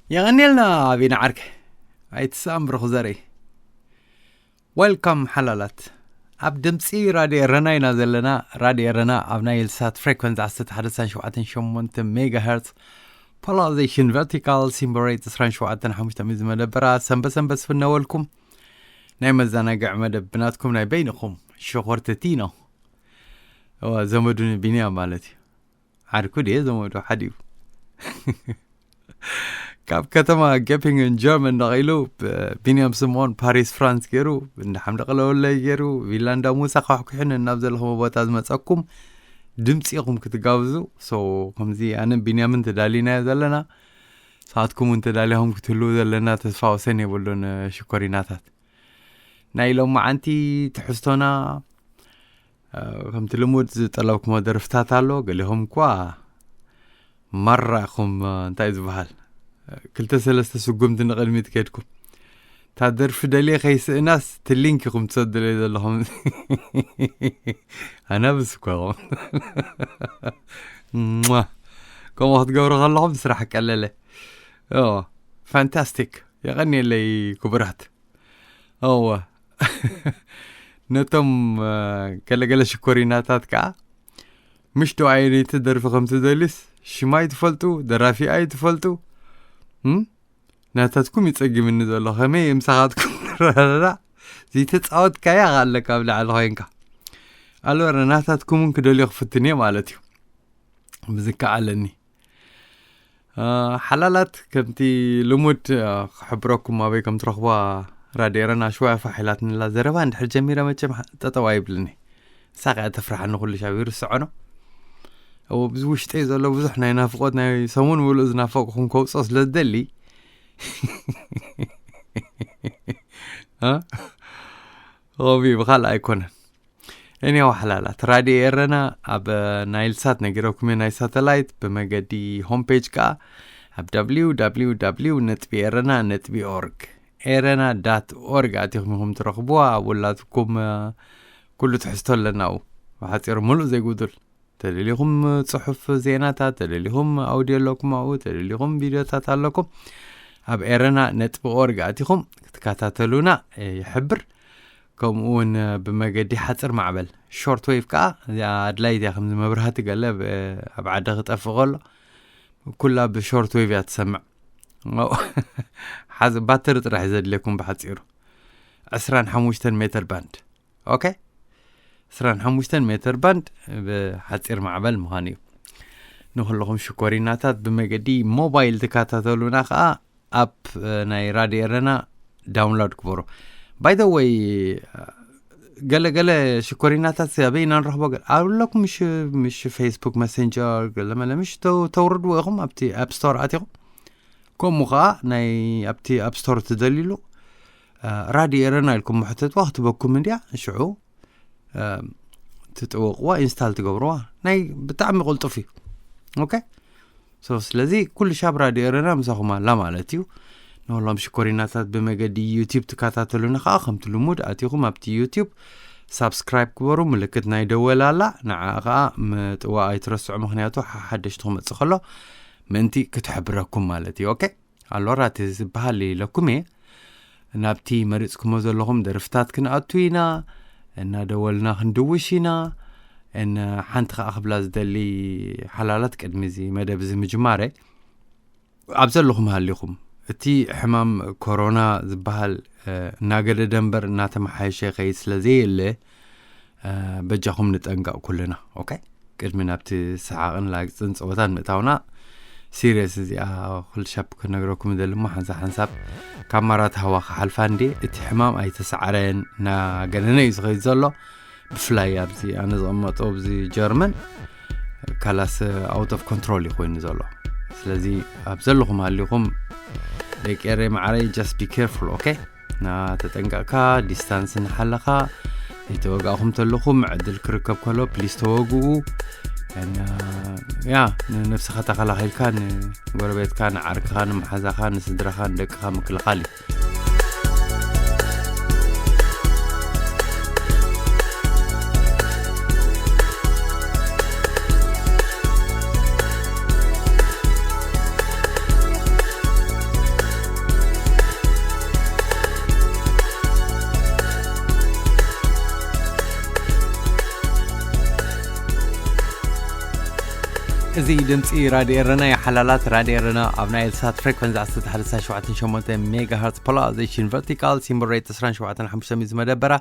የቐንየልና ኣቢና ዓርከ ኣይትስኣም ብርኹ ዘርኢ። ወልካም ሓላላት። ኣብ ድምፂ ራድዮ ኤረና ኢና ዘለና። ራድዮ ኤረና ኣብ ናይ ልሳት ፍሬኮንስ ዓሰርተ ሓደ ነጥቢ ሸውዓተ ሸሞንተ ሜጋሄርትስ፣ ፖላሪዜሽን ቨርቲካል ሲምቦል ሬት ዕስራን ሸውዓተን ሓሙሽተ ሚእቲ ዝመደበራ ሰንበት ሰንበት ዝፍነወልኩም ናይ መዘናግዒ መደብ ብናትኩም ናይ በይንኹም ሸኾርቲ ቲኖ። እዋ፣ ዘመዱን ቢንያም ማለት እዩ። ዓርኩ ድየ ዘመዱ ሓዲኡ። ካብ ከተማ ገፒንግን ጀርመን ነቒሉ፣ ብ-፣ ቢንያም ስምኦን ፓሪስ ፍራንስ ገይሩ፣ እንዳ ሓምደ ቀለወለይ ገይሩ፣ ቪላ እንዳ ሙሳ ኳሕኩሕን እናብ ዘለኹም ቦታ ዝመጸኩም ድምጺ ኢኹም ክትጋብዙ። ሶ፣ ከምዚ ኣነን ቢንያምን ተዳሊናዮ ዘለና፣ ንስኻትኩም እውን ተዳሊኹም ክትህልዉ ዘለና ተስፋ ወሰን የብሉን። ሽኮሪናታት፣ ናይ ሎማዓንቲ ትሕዝቶና፣ እ፣ ከምቲ ልሙድ ዝጠለብኩሞ ደርፍታት ኣሎ። ገሊኹም እኳ ማራ ኢኹም፣ እ፣ እንታይ ዝበሃል፣ እ፣ ክልተ ሰለስተ ስጉምቲ ንቕድሚት ከድኩም። እታ ደርፊ ደልየ ከይስእናስ፣ እቲ ሊንክ ኢኹም ትሰዱለይ ዘለኹም። ኣናብስ እኳ ኢኹም። ሟ። ከምኡ ክትገብሩ ከለኹም ስራሕ ቀለለ። ኦ፣ ፋንታስቲክ። የቐንየለይ ክቡራት። እወ። ነቶም፣ እ፣ ገለገለ ሽኮሪናታት ከኣ፣ ምሽ ዶ ኣየነይቲ ደርፊ ከም ትደልዩስ ሽማ ኣይትፈልጡ፣ ደራፊ ኣይትፈልጡ። እም? ናታትኩም ይጸግምኒ ዘሎ። ከመይ እየ ምሳኻትኩም ንረዳዳእ? ዘይተጻወትካያ ከኣ ኣለካ ኣብ ላዕሊ ኮይንካ። ኣልበረ ናታትኩም እውን ክደልዮ ክፍትን እየ ማለት እዩ። ብዝከኣለኒ። እ፣ ሓላላት፣ ከምቲ ልሙድ፣ እ፣ ክሕብረኩም ኣበይ ከም ትረኽቧ ራድዮ ኤረና ሽዋ ፋሕ ኢላትንላ። ዘረባ እንድሕር ጀሚረ መቸም ሓ-፣ ጠጠው ኣይብልኒ። ንሳ ከኣ ተፍርሓኒ ኩሉ ሻብ ይርስዖ ነው። እዎ፣ ብዚ ውሽጠይ ዘሎ ብዙሕ ናይ ናፍቆት፣ ናይ ሰሙን ምሉእ ዝናፈቅኹም ከውፅኦ ስለ ዝደሊ። እ? ሆቢ ብኻልእ ኣይኮነን። እኔ ዋሕላላት ራድዮ ኤረና ኣብ ናይልሳት ነጊረኩም እየ፣ ናይ ሳተላይት ብመገዲ ሆም ፔጅ ከኣ ኣብ www ነጥቢ ኤረና ነጥቢ ኦርግ፣ ኤረና ዳት ኦርግ ኣቲኹም ኢኹም ትረኽብዋ። ኣብ ውላትኩም፣ እ፣ ኩሉ ትሕዝቶ ኣለና። ኣብኡ ብሓፂሩ ምሉእ ዘይጉዱል። ተደሊኹም ጽሑፍ ዜናታት፣ ተደሊኹም ኣውዲዮ ኣለኩም ኣብኡ፣ ተደሊኹም ቪድዮታት ኣለኩም። ኣብ ኤረና ነጥቢ ኦርግ ኣቲኹም ክትከታተሉና፣ እ፣ ይሕብር። ከምኡ እውን ብመገዲ ሓጽር ማዕበል፣ ሾርት ዌቭ፣ ከኣ እዚኣ ኣድላይት እያ፣ ከምዚ መብራህቲ ገለ ብ-፣ ኣብ ዓዲ ክጠፍእ ከሎ ኩላ ብሾርት ዌቭ እያ ትሰምዕ። ሓዝ-፣ ባትሪ ጥራሕ እዩ ዘድልየኩም ብሓጺሩ። ዕስራን ሓሙሽተን ሜትር ባንድ። ኦኬ? ዕስራን ሓሙሽተን ሜትር ባንድ ብሓጺር ማዕበል ምዃኑ እዩ። ንኹልኹም ሽኮሪናታት ብመገዲ ሞባይል ትከታተሉና ከኣ ኣፕ፣ እ፣ ናይ ራድዮ ኤረና ዳውንሎድ ግበሩ። ባይ ዘ ወይ፣ ገለ ገለ ሽኮሪናታት ኣበይ ኢና ንረኽቦ? ገ-፣ ኣለኩም ምሽ፣ ምሽ ፌስቡክ መሰንጀር ገለ መለ ምሽ ተው-፣ ተውርድዎ ኢኹም ኣብቲ ኣፕ ስቶር ኣቲኹም። ከምኡ ኸኣ ናይ ኣብቲ ኣፕ ስቶር ትደልይሉ፣ እ፣ ራድዮ ኤረና ኢልኩም ምሕተትዋ ክትበኩም እንድያ። ሽዑ፣ እ፣ ትጥውቕዋ፣ ኢንስታል ትገብርዋ። ናይ ብጣዕሚ ቅልጡፍ እዩ። ኦኬ? ሶ፣ ስለዚ ኩሉ ሻብ ራድዮ ኤረና ምሳኹም ኣላ ማለት እዩ። ንኹሎም ሽኮሪናታት ብመገዲ ዩቲዩብ ትከታተሉና ኸኣ ከምቲ ልሙድ ኣቲኹም ኣብቲ ዩቲዩብ ሳብስክራይብ ግበሩ፣ ምልክት ናይ ደወል ኣላ፣ ንዓ ኸኣ ምጥዋቕ ኣይትረስዑ፣ ምኽንያቱ ሓ-፣ ሓደሽቲ ክመጽእ ከሎ ምእንቲ ክትሕብረኩም ማለት እዩ። ኦኬ? ኣሎራ እቲ ዝበሃል ኢለኩም እየ። ናብቲ መሪጽኩሞ ዘለኹም ደርፍታት ክንኣቱ ኢና፣ እናደወልና ክንድውሽ ኢና። እን ሓንቲ ኸኣ ክብላ ዝደሊ ሓላላት ቅድሚ እዚ መደብ እዚ ምጅማረ፣ ኣብ ዘለኹም ሃሊኹም፣ እቲ ሕማም ኮሮና ዝበሃል፣ እ፣ እናገደደ እምበር እናተመሓየሸ ይኸይድ ስለ ዘየለ፣ እ፣ በጃኹም ንጠንቀቕ ኩልና። ኦኬ? ቅድሚ ናብቲ ሰሓቕን ላግጽን ጸወታን ምእታውና፣ ሲሪየስ እዚኣ ኩሉ ሻብ ክነግረኩም ይደሊ እሞ፣ ሓንሳብ ሓንሳብ ካብ ማራት ሃዋ ክሓልፋ እንዴ፣ እቲ ሕማም ኣይተሳዕረን፣ እናገነነ እዩ ዝኸይድ ዘሎ። ብፍላይ ኣብዚ ኣነ ዝቕመጦ ኣብዚ ጀርመን፣ ካላስ ኣውት ኦፍ ኮንትሮል እዩ ኮይኑ ዘሎ። ስለዚ ኣብ ዘለኹም ሃሊኹም ደቂ ኤረይ መዓረይ፣ just be careful, ኦኬ? እና ተጠንቀቕካ፣ ዲስታንስ እናሓለኻ፣ ዘይተወጋእኹም ተለኹም ዕድል ክርከብ ከሎ ፕሊስ ተወግኡ። እና ያ፣ ንነብስኻ ተኸላኺልካ ንጎረቤትካ፣ ንዓርክኻ፣ ንመሓዛኻ፣ ንስድራኻ፣ ንደቅኻ ምክልኻል እዩ። እዚ ድምፂ ራድዮ ኤረና እዩ። ሓላላት ራድዮ ኤረና ኣብ ናይል ሳት ፍሬኮንሲ ዓሰርተ ሓደ ነጥቢ ሸውዓተ ሸሞንተ ሜጋሃርትስ፣ ፖላራይዜሽን ቨርቲካል፣ ሲምቦል ሬት ዕስራን ሸውዓተን ሓሙሽተን እዩ ዝመደበራ።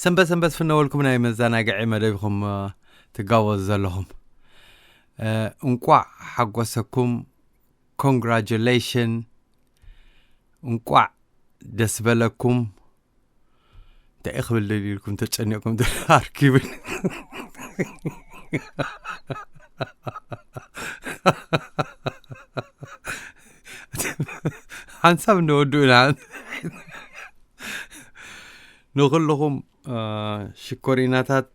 ሰንበት ሰንበት ፍነወልኩም ናይ መዘናግዒ መደብኹም ትጋወዙ ዘለኹም። እንቋዕ ሓጎሰኩም። ኮንግራጁሌሽን። እንቋዕ ደስ በለኩም። እንታይ ክብል ደልዩ ኢልኩም ተጨኒቕኩም ኣርኪብን። ሓንሳብ ንወድኡ ኢና። ንኹልኹም ሽኮሪናታት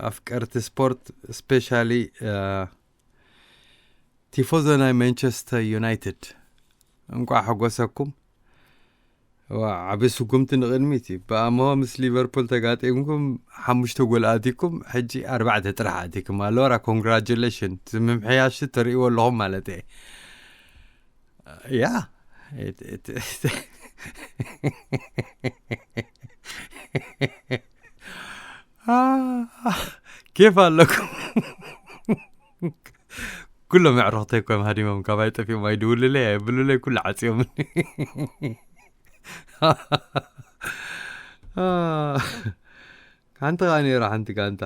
ኣፍቀርቲ ስፖርት፣ ስፔሻሊ ቲፎዞ ናይ ማንቸስተር ዩናይትድ፣ እንቋዕ ሓጎሰኩም። ዓቢ ስጉምቲ ንቕድሚት እዩ። ብኣምሆ ምስ ሊቨርፑል ተጋጢምኩም ሓሙሽተ ጎል ኣቲኩም፣ ሕጂ ኣርባዕተ ጥራሕ ኣቲኩም ኣሎ። ራ ኮንግራጁሌሽን። ምምሕያሽ ተርእይዎ ኣለኹም ማለት እየ። ያ ኬፍ ኣለኩም። ኩሎም ኣዕሩኽተይ እኮ እዮም ሃዲሞም፣ ካባይ ጠፊኦም ኣይድውሉለይ ኣይብሉለይ፣ ኩሉ ዓፅዮም። ሓንቲ ኸዓ ነይራ ሓንቲ ጋንታ፣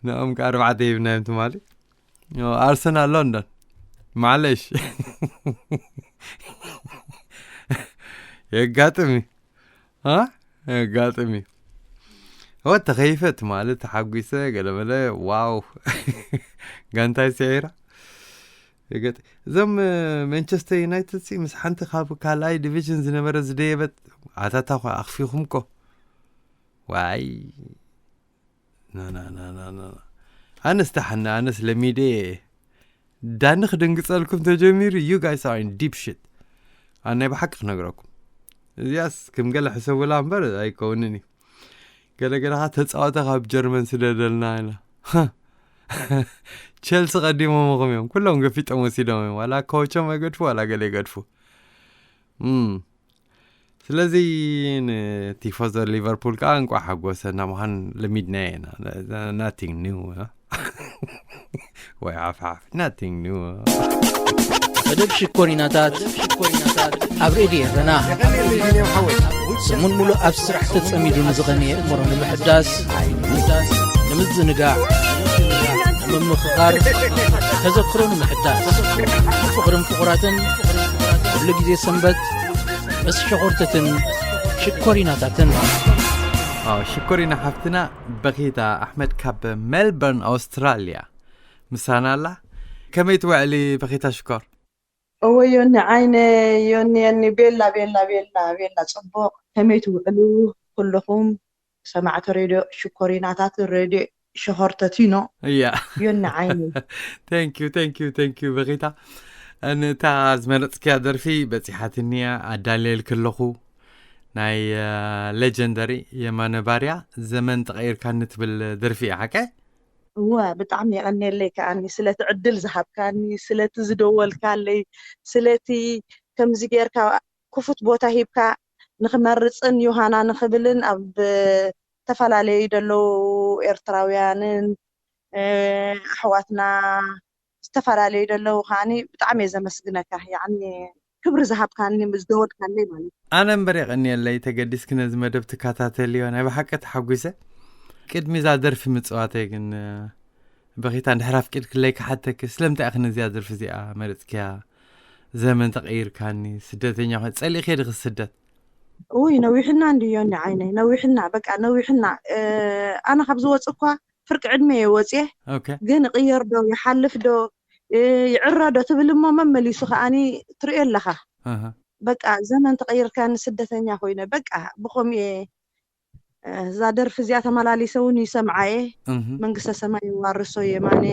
ንኦም ከ ኣርባዕተ ሂብናዮም ትማሊ። ኣርሰናል ሎንዶን፣ ማዕለሽ። የጋጥም እዩ። የጋጥም እዩ። ወ ተኸይፈት ማለት ተሓጒሰ ገለመለ። ዋው። ጋንታይ ስዒራ። እዞም ማንቸስተር ዩናይትድ ሲ ምስ ሓንቲ ካብ ካልኣይ ዲቪዥን ዝነበረ ዝደየበት ኣታታ ኳ ኣኽፊኹም ኮ። ዋይ። ኣነስ ተሓና ኣነስ ለሚደ ዳኒ ክድንግጸልኩም ተጀሚሩ። You guys are in deep shit። ኣነ ናይ ብሓቂ ክነግረኩም፣ እዚኣስ ከም ገለ ሕሰቡላ እምበር ኣይከውንን እዩ። ገለገለኻ ተጻወተ ካብ ጀርመን ስደደልና ኢላ። ቸልሲ ቀዲሞምኹም እዮም፣ ኩሎም ገፊጦም ወሲዶም እዮም። ዋላ ኮቾም ኣይገድፉ ዋላ ገለ ይገድፉ። ስለዚ ንቲፎዞ ሊቨርፑል ከዓ እንቋዕ ሓጎሰና ምዃን ለሚድናዮ ኢና። ናቲንግ ኒው። ወይ ሓፍሓፍ፣ ናቲንግ ኒው። መደብ ሽኮሪናታት ኣብ ሬድዮ ኤረና ሰሙን ሙሉእ ኣብ ስራሕ ተጸሚዱ ንዝቐነየ እምሮ ንምሕዳስ፣ ንምዝንጋዕ፣ ንምምኽኻር፣ ተዘክሮ ንምሕዳስ፣ ፍቕርን ፍቑራትን ኩሉ ግዜ ሰንበት ምስ ሸኾርተትን ሽኮሪናታትን። ሽኮሪና ሓፍትና በኺታ ኣሕመድ ካብ ሜልበርን ኣውስትራልያ ምሳና ኣላ። ከመይ ትውዕሊ በኺታ ሽኮር? እወ ዮኒ ዓይነ፣ ዮኒ ዮኒ፣ ቤላ ቤላ ቤላ ቤላ፣ ጽቡቕ። ከመይ ትውዕሉ ኩልኹም ሰማዕቲ ሬድዮ ሽኮሪናታት፣ ሬድዮ ሸኾርተቲኖ? እያ ዮኒ ዓይነ። Thank you, thank you, thank you በኺታ። ንእታ ዝመረጽክያ ደርፊ በጺሓትኒ እያ፣ ኣዳልየልኪ ኣለኹ። ናይ ሌጀንደሪ የማነ ባርያ ዘመን ተቐይርካኒ ትብል ደርፊ እያ ሓቀ? እወ ብጣዕሚ የቐንየለይ ከኣኒ ስለቲ ዕድል ዝሃብካኒ፣ ስለቲ ዝደወልካለይ፣ ስለቲ ከምዚ ጌርካ ክፉት ቦታ ሂብካ ንኽመርጽን ዮሃና ንኽብልን ኣብ ዝተፈላለዩ ዘለዉ ኤርትራውያንን ኣሕዋትና ዝተፈላለዩ ዘለዉ ከዓኒ ብጣዕሚ እየ ዘመስግነካ። ያኒ ክብሪ ዝሃብካኒ ዝደወልካለይ ማለት እዩ። ኣነ እምበር የቐንየለይ ተገዲስኪ ነዚ መደብ ትከታተልዮ። ናይ ብሓቂ ተሓጒሰ። ቅድሚ እዛ ደርፊ ምጽዋተይ ግን በኺታ እንድሕር ኣፍቂድክለይ ክሓተኪ፣ ስለምንታይ ኢኺ ነዚኣ ደርፊ እዚኣ መሪጽክያ? ዘመን ተቐይርካኒ፣ ስደተኛ ኮይነ፣ ጸሊእክዮ ዲኺ ስደት? ውይ ነዊሕና እንድዮ እንዲ ዓይነይ ነዊሕና በቃ ነዊሕና። ኣነ ካብ ዝወፅ እኳ ፍርቂ ዕድመ እየ ወፅየ። ኦኬ። ግን እቕየር ዶ ይሓልፍ ዶ ይዕረ ዶ ትብል እሞ መመሊሱ ከዓኒ ትሪኦ ኣለኻ። ኣሃ። በቃ ዘመን ተቐይርካኒ ስደተኛ ኮይነ በቃ ብኸምኡ እየ። እዛ ደርፊ እዚኣ ተመላሊሰ እውን ይሰምዓ እየ። እህ። መንግስተ ሰማይ የዋርሶ የማነ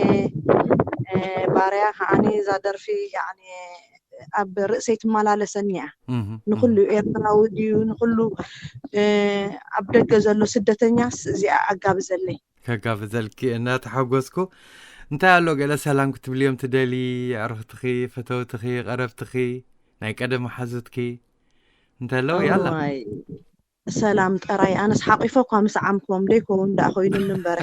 ባርያ ከዓኒ እዛ ደርፊ ያኒ ኣብ ርእሰይ ትመላለሰኒ እያ። እህ። ንኩሉ ኤርትራዊ ድዩ ንኩሉ ኣብ ደገ ዘሎ ስደተኛስ እዚኣ ኣጋብዘለይ። ከጋብዘልኪ እናተሓጎስኩ እንታይ ኣሎ ገለ ሰላም ክትብልዮም ትደሊ? ኣዕርኽትኺ፣ ፈተውትኺ፣ ቀረብትኺ፣ ናይ ቀደም መሓዙትኪ እንተለዉ ያላ። እዋይ ሰላም ጠራይ ኣነስ ሓቂፈ እኳ ምስ ዓምኮም ደይከውን ደኣ ኮይኑኒ እምበረ።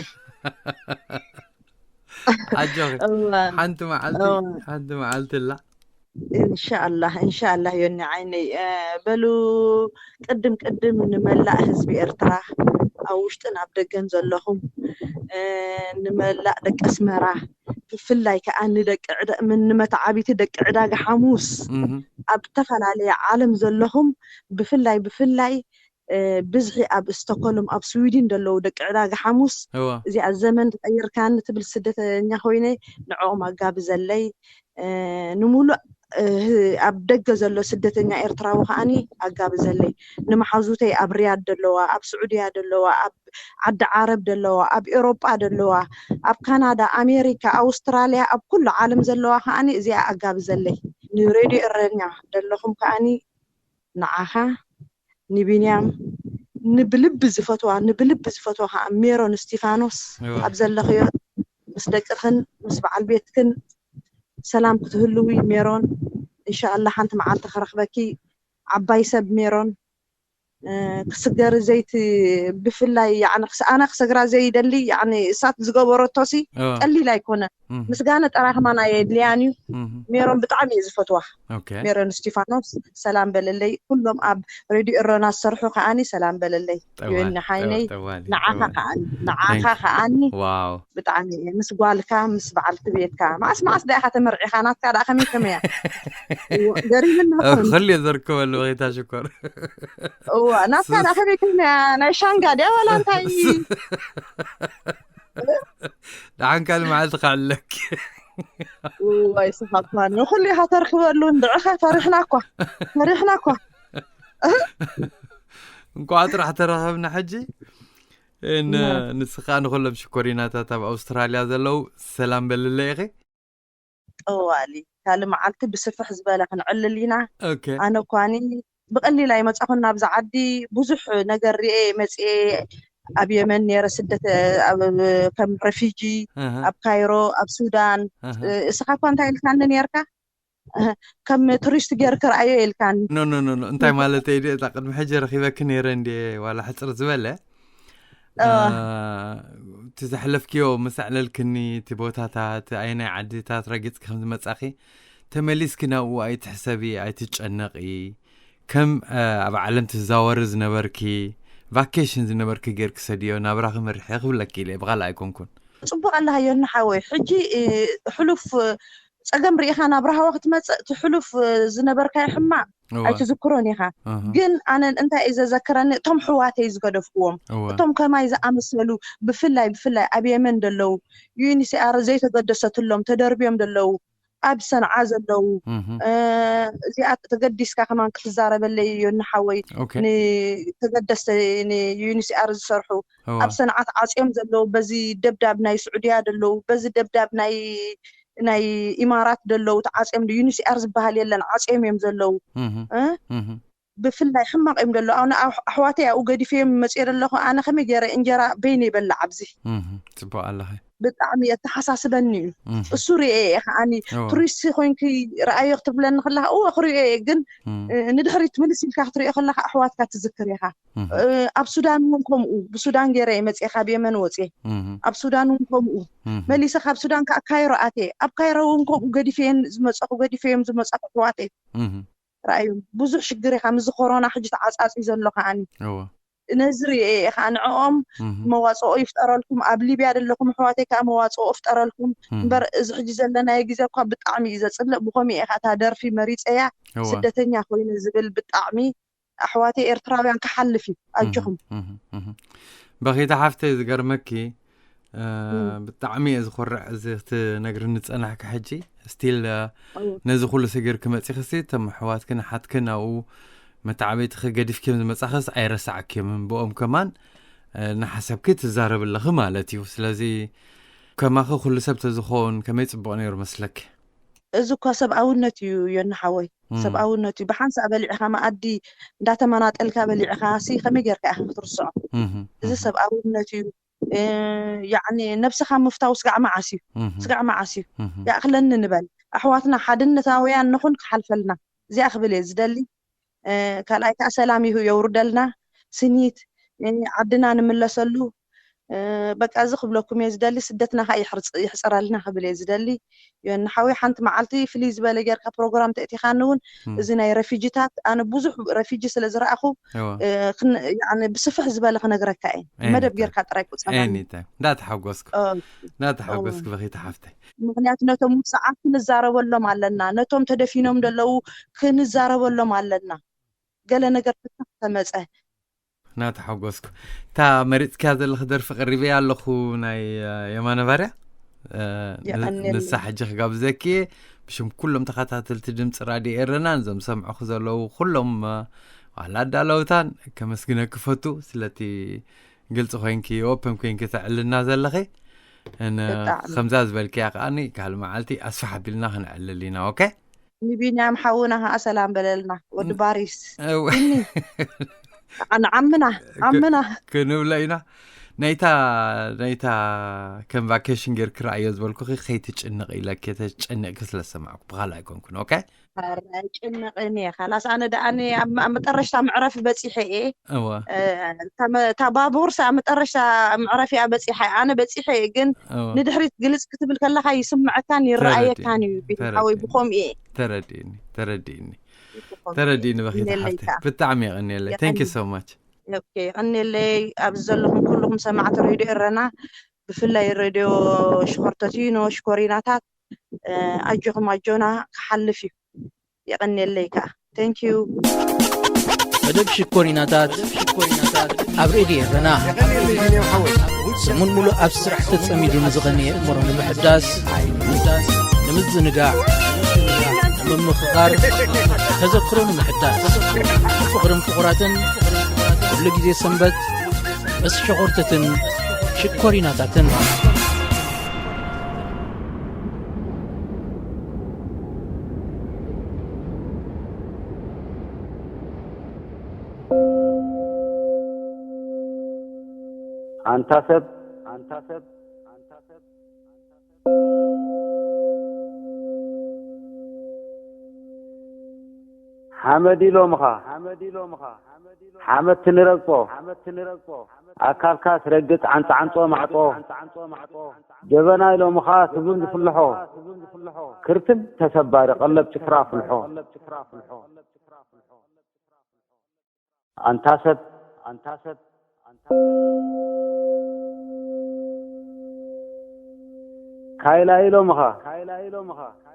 ኣጆኺ። እዋ ሓንቲ መዓልቲ እዋ ሓንቲ መዓልቲ ኣላ። እንሻኣላህ እንሻኣላህ ዮኒ ዓይነይ። እ፣ በሉ ቅድም ቅድም ንመላእ ህዝቢ ኤርትራ ኣብ ውሽጥን ኣብ ደገን ዘለኹም፣ እ፣ ንመላእ ደቂ ኣስመራ፣ ብፍላይ ከዓ ንደቂ ዕዳ- ምን- ንመተዓቢቲ ደቂ ዕዳጋ ሓሙስ እህ፣ ኣብ ዝተፈላለየ ዓለም ዘለኹም፣ ብፍላይ ብፍላይ እ፣ ብዝሒ ኣብ ስቶኮልም ኣብ ስዊድን ዘለዉ ደቂ ዕዳጋ ሓሙስ፣ እዋ እዚኣ ዘመን ተቐይርካኒ ትብል ስደተኛ ኮይነ ንዕኦም ኣጋብዘለይ። እ፣ ንምሉእ እ፣ ኣብ ደገ ዘሎ ስደተኛ ኤርትራዊ ከዓኒ ኣጋብዘለይ። ንመሓዙተይ ኣብ ሪያድ ዘለዋ፣ ኣብ ስዑድያ ዘለዋ፣ ኣብ ዓዲ ዓረብ ዘለዋ፣ ኣብ ኤሮጳ ዘለዋ፣ ኣብ ካናዳ፣ ኣሜሪካ፣ ኣውስትራልያ፣ ኣብ ኩሉ ዓለም ዘለዋ ከዓኒ እዚኣ ኣጋብዘለይ። ንሬድዮ እረኛ ዘለኹም ከዓኒ ንዓኻ፣ ንቢንያም፣ ንብልቢ ዝፈትዋ ንብልቢ ዝፈትዋ ከዓ ሜሮን እስቲፋኖስ እዋ ኣብ ዘለኽዮ ምስ ደቅኽን ምስ በዓል ቤትክን ሰላም ክትህልዊ ሜሮን። እንሻኣላ ሓንቲ መዓልቲ ክረኽበኪ ዓባይ ሰብ ሜሮን። እ፣ ክስገሪ ዘይት ብፍላይ ያዕኒ ክስ- ኣነ ክሰግራ ዘይደሊ ያዕኒ እሳት ዝገበረቶሲ እዋ ቀሊል ኣይኮነ። እህ፣ ምስጋና ጥራይ ከማን ኣየድልያን እዩ። እህ፣ ሜሮን ብጣዕሚ እየ ዝፈትዋ። ኦኬ ሜሮን እስቲፋኖስ ሰላም በለለይ። ኩሎም ኣብ ሬድዮ እሮና ዝሰርሑ ከዓኒ ሰላም በለለይ። ጠዋል ዮኒ ሓይነይ ጠዋል ንዓኻ ጠዋል ከዓኒ ንዓኻ Thank you። ከዓኒ ዋው ብጣዕሚ እየ ምስ ጓልካ ምስ በዓልቲ ቤትካ። መዓስ መዓስ ዳኢኻ ተመርዒኻ? ናትካ ደኣ ከመይ ከመያ? እዎ፣ ገሪምና ኣብ ኾን ክልዮ ዘርከበሉ በኺታ ሽኮር እዋ ናትካ ደኣ ከመይ ከመያ? ናይ ሻንጋ ድያ ዋላ እንታይ? ደሓን ካልእ መዓልቲ ከዕለክ እዋ ይስኻኳን ኩሉ ኢኻ ተርክበሉ። እንድዕኸ ፈሪሕና እኳ ፈሪሕና እኳ። እንኳዕ ጥራሕ ተራኸብና ሕጂ። ን- ና ንስኻ ንኩሎም ሽኮሪናታት ኣብ ኣውስትራልያ ዘለዉ ሰላም በልለ ኢኺ። ጠዋሊ ካልእ መዓልቲ ብስፍሕ ዝበለ ክንዕልል ኢና። ኦኬ ኣነ እኳኒ ብቐሊል ኣይመጻኹን ናብዛ ዓዲ። ብዙሕ ነገር ርኤ መጽኤ። ኣብ የመን ነይረ ስደት ኣብ ከም ረፊጂ ኣሃ፣ ኣብ ካይሮ ኣብ ሱዳን። ኣሃ። እስኻ እኳ እንታይ ኢልካኒ ነርካ? ከም ቱሪስት ጌር ክርኣዮ ኢልካኒ። ኖ ኖ ኖ ኖ፣ እንታይ ማለተይ ድየ? እታ ቅድሚ ሕጂ ረኺበኪ ነይረ እንድየ፣ ዋላ ሕፅር ዝበለ እዋ። እ፣ እቲ ዘሕለፍክዮ ምስ ኣዕለልክኒ፣ እቲ ቦታታት ኣየናይ ዓድታት ረጊፅኪ ከም ዝመፃኺ፣ ተመሊስኪ ናብኡ ኣይትሕሰቢ፣ ኣይትጨነቂ። ከም እ፣ ኣብ ዓለም ትዛወሪ ዝነበርኪ፣ ቫኬሽን ዝነበርኪ ጌርኪ ሰድዮ፣ ናብራኺ መሪሐ ክብለኪ ኢለ ብኻልእ ኣይኮንኩን። ጽቡቕ ኣለሃዮ ንሓወይ። ሕጂ እ፣ ሕሉፍ እ፣ ጸገም ርኢኻ ናብ ራህዋ ክትመጽእ፣ እቲ ሕሉፍ እ፣ ዝነበርካዮ ሕማቕ እወ ኣይትዝክሮን ኢኻ። እህ፣ ግን ኣነ እንታይ እዩ ዘዘክረኒ፣ እቶም ሕዋተይ ዝገደፍክዎም፣ እወ እቶም ከማይ ዝኣመሰሉ፣ ብፍላይ ብፍላይ ኣብ የመን ዘለዉ፣ ዩኤንኤችሲኣር ዘይተገደሰትሎም ተደርብዮም ዘለዉ፣ ኣብ ሰንዓ ዘለዉ እህ፣ እ፣ እዚኣ ተገዲስካ ከማን ክትዛረበለይ እዮ ንሓወይ። ኦኬ ንተገደስተ ንዩኤንኤችሲኣር ዝሰርሑ እወ ኣብ ሰንዓ ተዓፅዮም ዘለዉ፣ በዚ ደብዳብ ናይ ስዑድያ ዘለዉ፣ በዚ ደብዳብ ናይ ናይ ኢማራት ዘለዉ ተዓፅዮም፣ ዩኤንኤችሲኣር ዝበሃል የለን፣ ዓፅዮም እዮም ዘለዉ። እህ፣ እ? እህ፣ ብፍላይ ሕማቕ እዮም ዘለዉ። ኣነ ኣሕ- ኣሕዋተይ ኣብኡ ገዲፈዮም መፅየ ዘለኹ፣ ኣነ ከመይ ገይረ እንጀራ በይነ ይበልዕ ኣብዚ? እህ፣ ፅቡቅ ኣለኺ። ብጣዕሚ የተሓሳስበኒ እዩ። እህ፣ እሱ ርኤ እየ ከዓኒ። እወ ቱሪስት ኮይንኪ ረኣዮ ክትብለኒ ከለካ እወ ክሪኦ እየ፣ ግን እህ፣ እ፣ ንድሕሪት ትምልስ ኢልካ ክትሪኦ ከለካ ኣሕዋትካ ትዝክር ኢኻ። እህ፣ እ፣ ኣብ ሱዳን እውን ከምኡ፣ ብሱዳን ገይረ እየ መፅየ፣ ካብ የመን ወፅየ። እህ፣ ኣብ ሱዳን እውን ከምኡ እህ፣ መሊሰ ካብ ሱዳን ከዓ ካይሮ ኣትየ። ኣብ ካይሮ እውን ከምኡ ገዲፈየን ዝመፀኹ፣ ገዲፈዮም ዝመፀኹ ኣሕዋተይ እህ፣ ረኣዮም። ብዙሕ ሽግር ኢኻ፣ ምስዚ ኮሮና ሕጂ ተዓፃፂ ዘሎ ከዓኒ። እወ ነዚ ርኤ እየ ከዓ ንዕኦም እህ፣ መዋፅኦ ይፍጠረልኩም፣ ኣብ ሊብያ ዘለኹም ኣሕዋተይ ከዓ መዋፅኦ ፍጠረልኩም። እህ፣ እምበር እዚ ሕጂ ዘለናዮ ግዜ እኳ ብጣዕሚ እዩ ዘፅልእ። ብኸምኡ እየ ከዓ እታ ደርፊ መሪፀያ፣ እወ ስደተኛ ኮይነ ዝብል። ብጣዕሚ ኣሕዋተይ ኤርትራውያን ክሓልፍ እዩ፣ ኣጆኹም። እህ፣ እህ፣ እህ። በኺታ ሓፍተይ ዝገርመኪ እ፣ እም፣ ብጣዕሚ እየ ዝኮርዕ እዚ ክትነግርኒ ዝፀናሕኪ ሕጂ። ስቲል እም፣ ነዚ ኩሉ ስግር ክመፂ ክሲ እቶም ኣሕዋትክን ኣሓትክን ኣብኡ መተዓበይትኺ ገዲፍክዮም ዝመፃኽስ ኣይረሳዕክዮምን። ብኦም ከማን እ፣ እናሓሰብኪ ትዛረቢ ኣለኺ ማለት እዩ። ስለዚ ከማኺ ኩሉ ሰብ ተዝኸውን ከመይ ፅቡቕ ነይሩ መስለኪ። እዚ እኳ ሰብኣውነት እዩ ዮኒ ሓወይ፣ እም፣ ሰብኣውነት እዩ። ብሓንሳእ በሊዕኻ መኣዲ እንዳተመናጠልካ በሊዕኻ ሲ ከመይ ጌርካ ኢኻ ክትርስዖ? እም፣ እዚ እም፣ ሰብኣውነት እዩ። እ፣ ያዕኒ ነብስኻ ምፍታው ስጋዕ መዓስ እዩ፣ እም፣ ስጋዕ መዓስ እዩ። እም፣ ይኣኽለኒ ንበል፣ ኣሕዋትና ሓድነታውያን ንኹን ክሓልፈልና። እዚኣ ክብል እየ ዝደሊ። እ፣ ካልኣይ ከዓ ሰላም ይሁ የውርደልና፣ ስኒት እ፣ ዓድና ንምለሰሉ። በቃ እዚ ክብለኩም እየ ዝደሊ። ስደትና ከዓ ይሕፀረልና ክብል እየ ዝደሊ። ዮኒ ሓወይ፣ ሓንቲ መዓልቲ ፍልይ ዝበለ ጌርካ ፕሮግራም ተእቲኻኒ እውን፣ እዚ ናይ ረፊጂታት፣ ኣነ ብዙሕ ረፊጂ ስለ ዝረኣኹ ብስፍሕ ዝበለ ክነግረካ እየ። መደብ ጌርካ ጥራይ ቁፀረኒ። እንዳተሓጎስኩ እንዳተሓጎስኩ በኺ ተሓፍተ። ምክንያቱ ነቶም ውፅዓት ክንዛረበሎም ኣለና፣ ነቶም ተደፊኖም ዘለዉ ክንዛረበሎም ኣለና። ገለ ነገር ፍታሕ ተመፀ። እናተሓጎስኩ። እታ መሪፅክያ ዘለኺ ደርፊ ቀሪበያ ኣለኹ፣ ናይ የማነ ባርያ። ንሳ ሕጂ ክጋብዘኪ እየ። ብሽም ኩሎም ተኸታተልቲ ድምፂ ራድዮ ኤረና፣ ንዞም ሰምዑኹ ዘለዉ ኩሎም፣ ዋላ ኣዳለውታን ከመስግነኪ ፈቱ፣ ስለቲ ግልፂ ኮይንኪ፣ ኦፕን ኮይንኪ ተዕልና ዘለኺ። ከምዛ ዝበልክያ ከዓኒ ካልእ መዓልቲ ኣስፋሕ ኣቢልና ክንዕልል ኢና። ኦኬ? ንቢንያም ሓውና ከዓ ሰላም በለልና፣ ወዲ ባሪስ። ንዓምና ዓምና ክንብሎ ኢና። ናይታ ናይታ ከም ቫኬሽን ጌርኪ ረኣዮ ዝበልኩኺ ከይትጭንቕ ኢለኪ፣ ተጨኒቕኪ ስለ ዝሰማዕኩ ብኻልእ ኣይኮንኩን። ኦኬ? ጭንቕን እየ ካላስ። ኣነ ደኣኒ ኣብ መጠረሽታ መዕረፊ በፂሐ እየ። እታ ባቡር ሳ መጠረሽታ መዕረፊያ በፂሐ፣ ኣነ በፂሐ እየ። ግን ንድሕሪት ግልፅ ክትብል ከለካ ይስምዐካን ይረኣየካን እዩ። ቢንያም ሓወይ፣ ብኸምኡ እየ። ተረዲእኒ ተረዲእኒ ተረዲእኒ። በኺ ተሓፍተ፣ ብጣዕሚ የቐንየለይ። Thank you so much። የቐንየለይ። ኣብዚ ዘለኹም ኩልኹም ሰማዕቲ ሬድዮ ኤረና፣ ብፍላይ ሬድዮ ሽኾርተቲኖ ሽኮሪናታት፣ ኣጆኹም፣ ኣጆና ክሓልፍ እዩ። የቐንየለይ ከዓ። Thank you። መደብ ሽኮሪናታት ኣብ ሬድዮ ኤረና። ሰሙን ሙሉእ ኣብ ስራሕ ተጸሚዱ ንዝቐነየ እምሮ ንምሕዳስ፣ ንምዝንጋዕ፣ ንምምኽኻር፣ ተዘክሮ ንምሕዳስ፣ ፍቕርን ፍቑራትን ኩሉ ግዜ ሰንበት ምስ ሸኾርተትን ሽኮሪናታትን። ኣንታ ሰብ፣ ኣንታ ሰብ፣ ኣንታ ሰብ፣ ሓመድ ኢሎምኻ፣ ሓመድ ትንረግጾ፣ ኣካልካ ትረግጽ ዓንጻዓንጾ ማዕጾ፣ ጀበና ኢሎምኻ ትቡን ዝፍልሖ፣ ክርትም ተሰባሪ ቀለብ ጭፍራ ፍልሖ። ኣንታ ሰብ፣ ኣንታ ሰብ፣ ኣንታ ሰብ። ካይላ ኢሎምኻ፣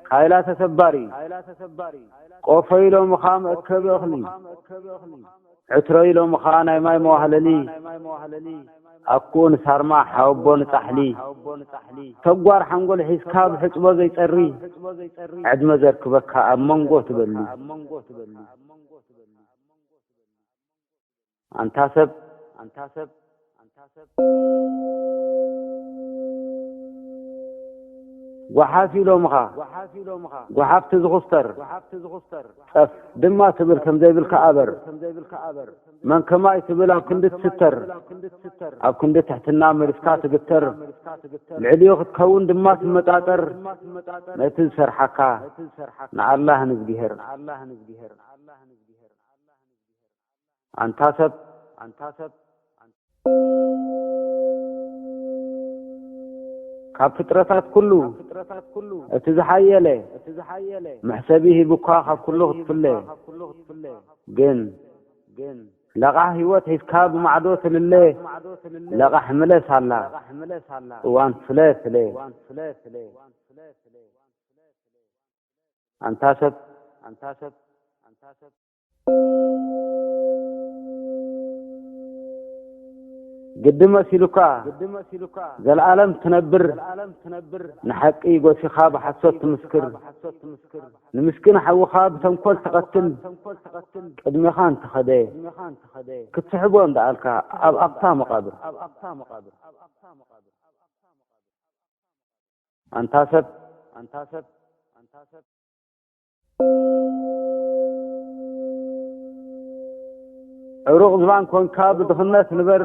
ካይላ ተሰባሪ፣ ቆፎ ኢሎምኻ መእከቢ እኽሊ፣ ዕትሮ ኢሎምኻ ናይ ማይ መዋህለሊ፣ ኣኩኡ ንሳርማ ሓወቦ ንጻሕሊ፣ ተጓር ሓንጎል ሒዝካ ብሕጽቦ ዘይጸሪ፣ ዕድመ ዘርክበካ ኣብ መንጎ ትበሊ። ኣንታ ሰብ፣ ኣንታ ሰብ፣ ኣንታ ሰብ። ጓሓፍ ኢሎምኻ፣ ጓሓፍ ትዝኹስተር፣ ጸፍ ድማ ትብል ከም ዘይብልካ ኣበር። መን ከማይ ትብል ኣብ ክንዲ ትስተር፣ ኣብ ክንዲ ትሕትና መሊስካ ትግተር፣ ልዕሊኡ ክትከውን ድማ ትመጣጠር። ነቲ ዝሰርሓካ ንኣላህ ንዝግሄር። ኣንታ ሰብ፣ ኣንታ ሰብ፣ ካብ ፍጥረታት ኩሉ እቲ ዝሓየለ፣ መሕሰቢ ሂቡካ ካብ ኩሉ ክትፍለ። ግን ለቓሕ ህይወት ሒዝካ ብማዕዶ ትልለ፣ ለቓሕ ምለስ ኣላ እዋን ፍለ ፍለ። ኣንታ ሰብ፣ ኣንታ ሰብ፣ ኣንታ ሰብ። ግዲ መሲሉካ፣ ዘልኣለም ትነብር፣ ንሓቂ ጎሲኻ ብሓሶት ትምስክር፣ ንምስኪን ሓውኻ ብተንኮል ትቐትል፣ ቅድሜኻ እንተኸደ፣ ክትስሕቦ እንዳኣልካ ኣብ ኣፍታ መቓብር። ኣንታ ሰብ፣ ኣንታ ሰብ፣ ኣንታ ሰብ። ዕሩቕ ዝባን ኮንካ ብድኽነት ንበር፣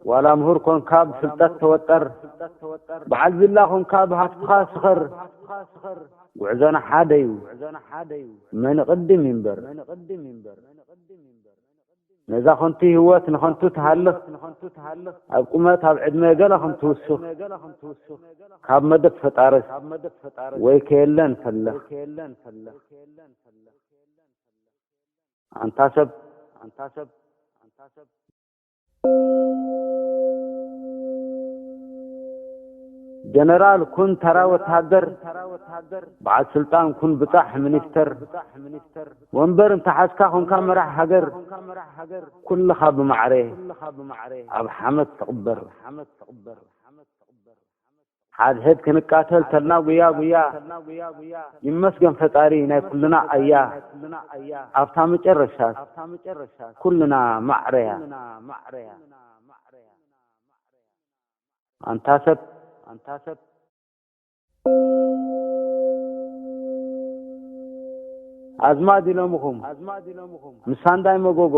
ዋላ ምሁር ኮንካ ብፍልጠት ተወጠር፣ በዓል ቪላ ኮንካ ብሃፍትኻ ስኸር፣ ጉዕዞና ሓደ'ዩ መን ይቕድም ይንበር። ነዛ ኸንቱ ህይወት ንኸንቱ ትሃልኽ፣ ኣብ ቁመት ኣብ ዕድመ ገለ ከም ትውስኽ፣ ካብ መደብ ፈጣርስ ወይ ከየለን ፈለኽ። ኣንታ ሰብ፣ ኣንታ ሰብ፣ ኣንታ ሰብ፣ ጀነራል ኩን ተራ ወተሃደር፣ በዓል ስልጣን ኩን ብጻሕ ሚኒስተር፣ ወንበር እንተሓዝካ ኮንካ መራሕ ሃገር፣ ኩልኻ ብማዕረ ኣብ ሓመድ ትቕበር። ሓድሕድ ክንቃተል ተልና ጉያ ጉያ፣ ይመስገን ፈጣሪ ናይ ኩልና ኣያ። ኣብታ መጨረሻት ኩልና ማዕረያ። ኣንታ ሰብ፣ ኣንታ ሰብ፣ ኣዝማድ ኢሎምኹም ምሳንዳይ መጎጎ፣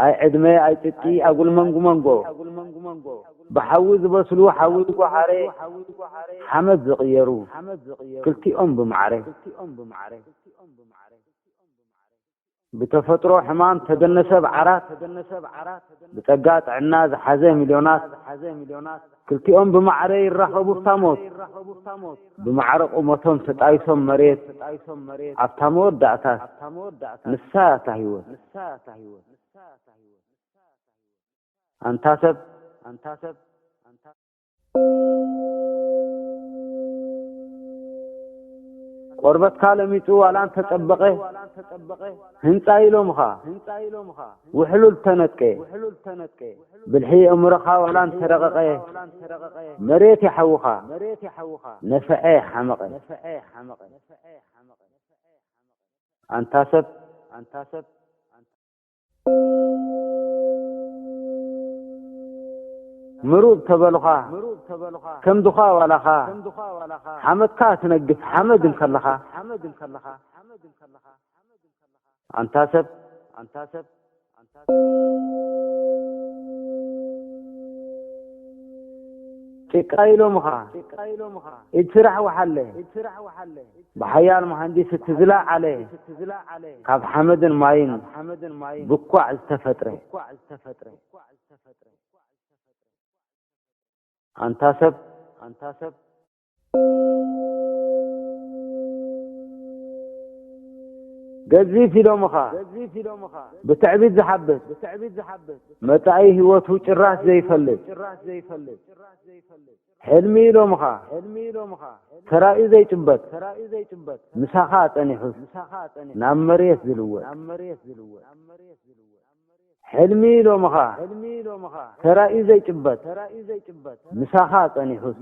ኣይ ዕድመ ኣይ ጽድቂ ኣጉል መንጉ መንጎ፣ ብሓዊ ዝበስሉ ሓዊ ጓሓረ፣ ሓመድ ዝቕየሩ ክልቲኦም ብማዕረ። ብተፈጥሮ ሕማም ተደነሰ ብዓራት፣ ብጸጋ ጥዕና ዝሓዘ ሚልዮናት፣ ክልቲኦም ብማዕረ ይራኸቡ ኣብታ ሞት። ብማዕረ ቁመቶም ተጣይሶም መሬት፣ ኣብታ መወዳእታት ንሳ እታ ህይወት። ኣንታ ሰብ፣ ኣንታ ሰብ፣ ኣንታ ቆርበትካ ለሚጹ ዋላ እንተጸበቐ፣ ህንጻ ኢሎምኻ ውሕሉል ተነጥቀ። ብልሒ ኣእምሮኻ ዋላ እንተረቐቐ፣ መሬት ይሓውኻ ነፈዐ ሓመቐ። ኣንታ ሰብ፣ ኣንታ ሰብ፣ ምሩብ ተበሉኻ፣ ከም ዱኻ ዋላኻ፣ ሓመድካ ትነግፍ ሓመድ እንከለኻ። ኣንታ ሰብ፣ ኣንታ ሰብ፣ ጭቃ ኢሎምኻ፣ ኢድ ስራሕ ወሓለ፣ ብሓያል መሃንዲስ እቲ ዝለዓለ፣ ካብ ሓመድን ማይን ብኳዕ ዝተፈጥረ። ኣንታ ሰብ፣ ኣንታ ሰብ፣ ገዚፍ ኢሎምኻ፣ ብትዕቢት ዝሓብት፣ መጻኢ ህይወቱ ጭራሽ ዘይፈልጥ፣ ሕልሚ ኢሎምኻ፣ ተራእዩ ዘይጭበጥ፣ ምሳኻ ጸኒሑስ ናብ መሬት ዝልወጥ። ሕልሚ ኢሎምኻ፣ ተራእዩ ዘይጭበጥ፣ ምሳኻ ጸኒሑስ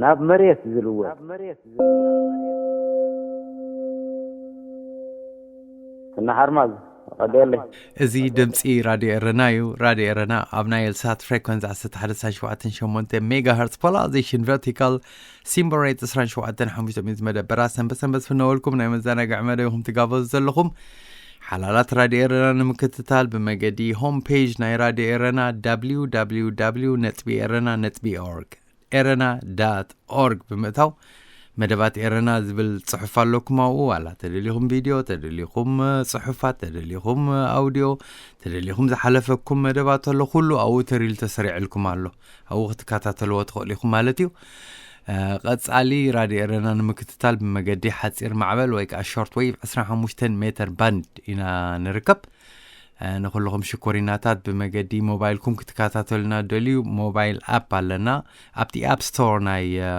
ናብ መሬት ዝልወጥ። እና ሓርማዝ ቀደለይ። እዚ ድምፂ ራድዮ ኤረና እዩ። ራድዮ ኤረና ኣብ ናይል ሳት ፍሬኮንስ ዓሰርተ ሓደ ነጥቢ ሸውዓተ ሸሞንተ ሜጋ ሄርትስ፣ ፖላራይዜሽን ቨርቲካል፣ ሲምቦል ሬት ዕስራን ሸውዓተን ሓሙሽተ ሚእቲ መደበራት ሰንበት ሰንበት ዝፍነወልኩም ናይ መዘናግዒ መደብኹም ትጋበዙ ዘለኹም። ሓላላት ራድዮ ኤረና ንምክትታል ብመገዲ ሆም ፔጅ ናይ ራድዮ ኤረና፣ ደብሊው ደብሊው ደብሊው ነጥቢ ኤረና ነጥቢ ኦርግ፣ ኤረና ዳት ኦርግ ብምእታው መደባት ኤረና ዝብል ጽሑፍ ኣለኩም ኣብኡ። ዋላ ተደሊኹም ቪድዮ፣ ተደሊኹም ጽሑፋት፣ ተደሊኹም ኣውዲዮ፣ ተደሊኹም ዝሓለፈኩም መደባት ኣሎ፣ ኩሉ ኣብኡ ተሪሉ ተሰሪዕልኩም ኣሎ። ኣብኡ ክትከታተልዎ ትኽእሉ ኢኹም ማለት እዩ። እ፣ ቀጻሊ ራድዮ ኤረና ንምክትታል ብመገዲ ሓጺር ማዕበል ወይ ከዓ ሾርት ዌቭ ዕስራን ሓሙሽተን ሜተር ባንድ ኢና ንርከብ። እ፣ ንኹልኹም ሽኮሪናታት ብመገዲ ሞባይልኩም ክትከታተሉና ደልዩ ሞባይል ኣፕ ኣለና። ኣብቲ ኣፕ ስቶር ናይ፣ እ፣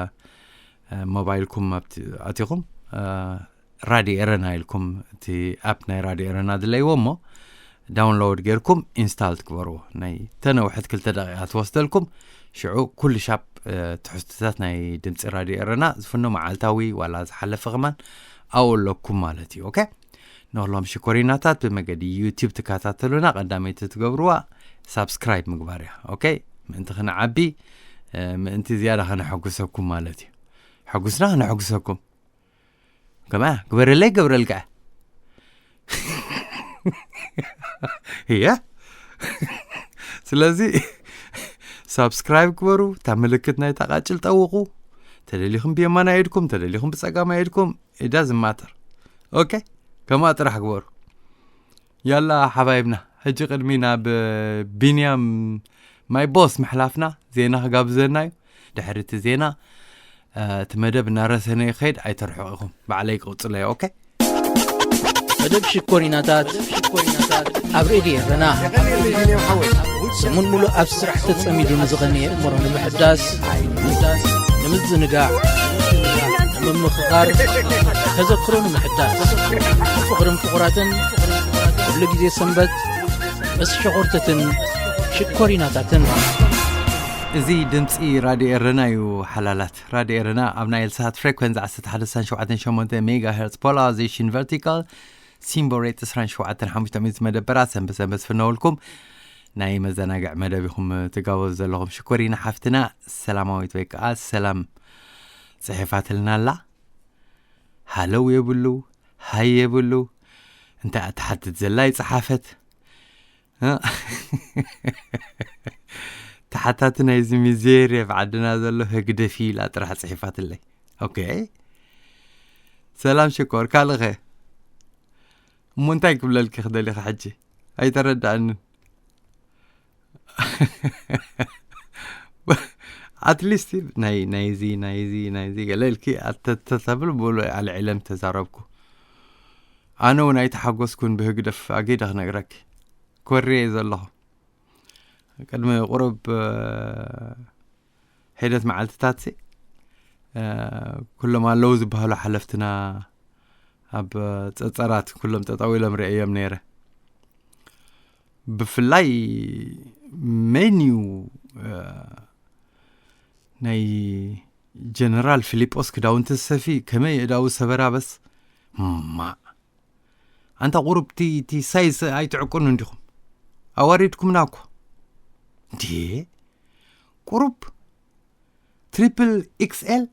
እ፣ ሞባይልኩም ኣብቲ ኣቲኹም፣ እ፣ ራድዮ ኤረና ኢልኩም እቲ ኣፕ ናይ ራድዮ ኤረና ድለይዎ እሞ ዳውንሎድ ጌርኩም ኢንስታል ትግበርዎ። ናይ ተነውሐት ክልተ ደቂቃ ትወስደልኩም። ሽዑ ኩሉ ሻብ፣ እ፣ ትሕዝቶታት ናይ ድምፂ ራድዮ ኤረና ዝፍኖ መዓልታዊ ዋላ ዝሓለፈ ከማን ኣብኡ ኣለኩም ማለት እዩ። ኦኬ? ንኹሎም ሽኮሪናታት ብመገዲ ዩቲዩብ ትከታተሉና ቀዳመይቲ ትገብርዋ ሳብስክራይብ ምግባር እያ። ኦኬ? ምእንቲ ክንዓቢ፣ እ፣ ምእንቲ ዝያዳ ከነሐጉሰኩም ማለት እዩ። ሕጉስና ከነሐጉሰኩም። ከማ ግበረለይ ገብረልካ። እያ። ስለዚ ሳብስክራይብ ግበሩ፣ እታ ምልክት ናይታ ቃጭል ጠውቑ። ተደሊኹም ብየማናይ ኢድኩም፣ ተደሊኹም ብጸጋማይ ኢድኩም፣ it doesn't matter። ኦኬ? ከማ ጥራሕ ግበሩ። ያላ ሓባይብና፣ ሕጂ ቅድሚ ናብ ቢንያም ማይ ቦስ ምሕላፍና ዜና ክጋብዘና እዩ። ድሕሪ እቲ ዜና እቲ መደብ እናረሰነ ይኸይድ። ኣይተርሕቑ ኢኹም፣ ባዕለይ ክቕጽሎ እየ። ኦኬ። መደብ ሽኮሪናታት ኣብ ሬድዮ ኤረና ሰሙን ሙሉእ ኣብ ስራሕ ተጸሚዱ ንዝቐነየ እምሮ ንምሕዳስ፣ ንምዝንጋዕ፣ ንምምኽኻር፣ ተዘክሮ ንምሕዳስ፣ ፍቕርን ፍቑራትን ኩሉ ግዜ ሰንበት ምስ ሸኾርተትን ሽኮሪናታትን። እዚ ድምፂ ራድዮ ኤረና እዩ። ሓላላት ራድዮ ኤረና ኣብ ናይል ሳት ፍሬኮንስ ዓሰርተ ሓደ ነጥቢ ሸውዓተ ሸሞንተ ሜጋ ሄርትስ፣ ፖላራይዜሽን ቨርቲካል፣ ሲምቦል ሬት ዕስራን ሸውዓተን ሓሙሽተ ሚእቲ መደበራት ሰንበት ሰንበት ዝፍነወልኩም ናይ መዘናግዒ መደብ ኢኹም ትጋበዙ ዘለኹም። ሽኮሪና ሓፍትና ሰላማዊት ወይ ከዓ ሰላም ፅሒፋትልና ኣላ። ሃለው የብሉ፣ ሃይ የብሉ። እንታይ እያ ትሓትት ዘላ ይፀሓፈት። ተሓታቲ ናይዚ ሚዜርያ ኣብ ዓድና ዘሎ ህግደፍ ኢላ ጥራሕ ፅሒፋትለይ። ኦኬ፣ ሰላም ሽኮር፣ ካልእኸ እሞ እንታይ ክብለልኪ ክደሊኻ ሕጂ? ኣይተረዳእንን። ኣትሊስት ናይ ናይዚ ናይዚ ናይዚ ገለ ኢልኪ ኣተተተብል ብሎ ኣልዒለን ተዛረብኩ። ኣነ እውን ኣይተሓጎስኩን ብህግደፍ ኣጊደ ክነግረኪ። ኮርየ ዘለኹ ቅድሚ ቁሩብ ሒደት መዓልትታት ኩሎም ኣለዉ ዝበሃሉ ሓለፍትና ኣብ ፀፀራት ኩሎም ጠጠው ኢሎም ርእዮም ነይረ። ብፍላይ ሜንዩ ናይ ጀነራል ፊሊጶስ ክዳውንቲ ዝሰፊ ከመይ እዳዊ ሰበራ በስ ማ ኣንታ ቁሩብ ቲ ቲ ሳይዝ ኣይትዕቁኑ እንዲኹም ኣዋሪድኩምና እኮ እንዴ። ቁሩብ ትሪፕል ኤክስኤል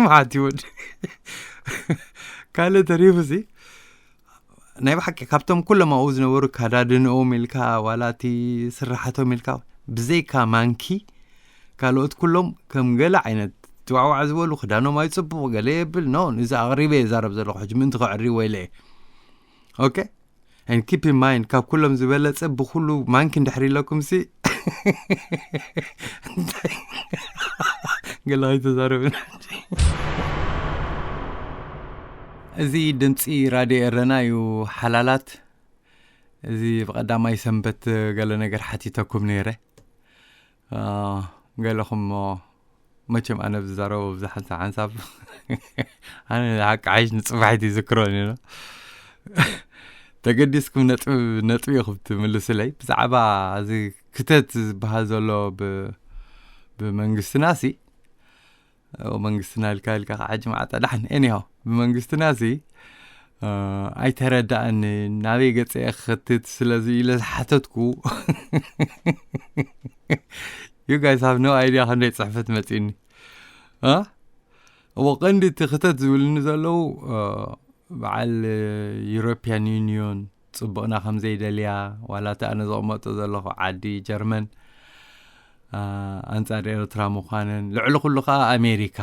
መዓት ይወድ። ካልእ ተሪፉ ሲ ናይ ብሓቂ ካብቶም ኩሎም ኣብኡ ዝነበሩ ካዳድንኦም ኢልካ ዋላ እቲ ስራሓቶም ኢልካ ብዘይካ ማንኪ ካልኦት ኩሎም ከም ገለ ዓይነት ትዋዕዋዕ ዝበሉ ክዳኖም ኣይፅቡቕ ገለ የብል ኖ እዚ ኣቕሪበ የዛረብ ዘለኹ ሕጂ ምእንቲ ከዕሪ ወይለ ኦኬ። And keep in mind ካብ ኩሎም ዝበለፀ ብኩሉ ማንኪ እንድሕር ኢለኩም ሲ ገለ ኣይተዛረብን። እዚ ድምፂ ራድዮ ኤረና እዩ። ሓላላት፣ እዚ ብቐዳማይ ሰንበት ገለ ነገር ሓቲተኩም ነይረ። ገለኹም መቸም ኣነ ብዝዛረቦ ብዝሓንሳ ሓንሳብ ኣነ ሓቂ ዓይሽ ንፅባሒት ይዝክሮ ነ ተገዲስኩም ነጥቢ ነጥቢ ኢኹም ትምልስለይ። ብዛዕባ እዚ ክተት ዝበሃል ዘሎ ብመንግስትና ሲ መንግስትና ኢልካ ኢልካ ከዓ ሕጂ መዓጣ ዳሕን ኤኒሃው ብመንግስትና ሲ ኣይተረዳእኒ ናበይ ገፀ ክኸትት ስለዚ ኢለ ዝሓተትኩ you guys have no idea ክንደይ ፅሕፈት መፂኒ እዎ ቀንዲ እቲ ክተት ዝብልኒ ዘለዉ በዓል European Union ፅቡቕና ከም ዘይደልያ ዋላ እቲ ኣነ ዘቕመጦ ዘለኹ ዓዲ ጀርመን ኣንፃር ኤርትራ ምዃነን ልዕሊ ኩሉ ከዓ ኣሜሪካ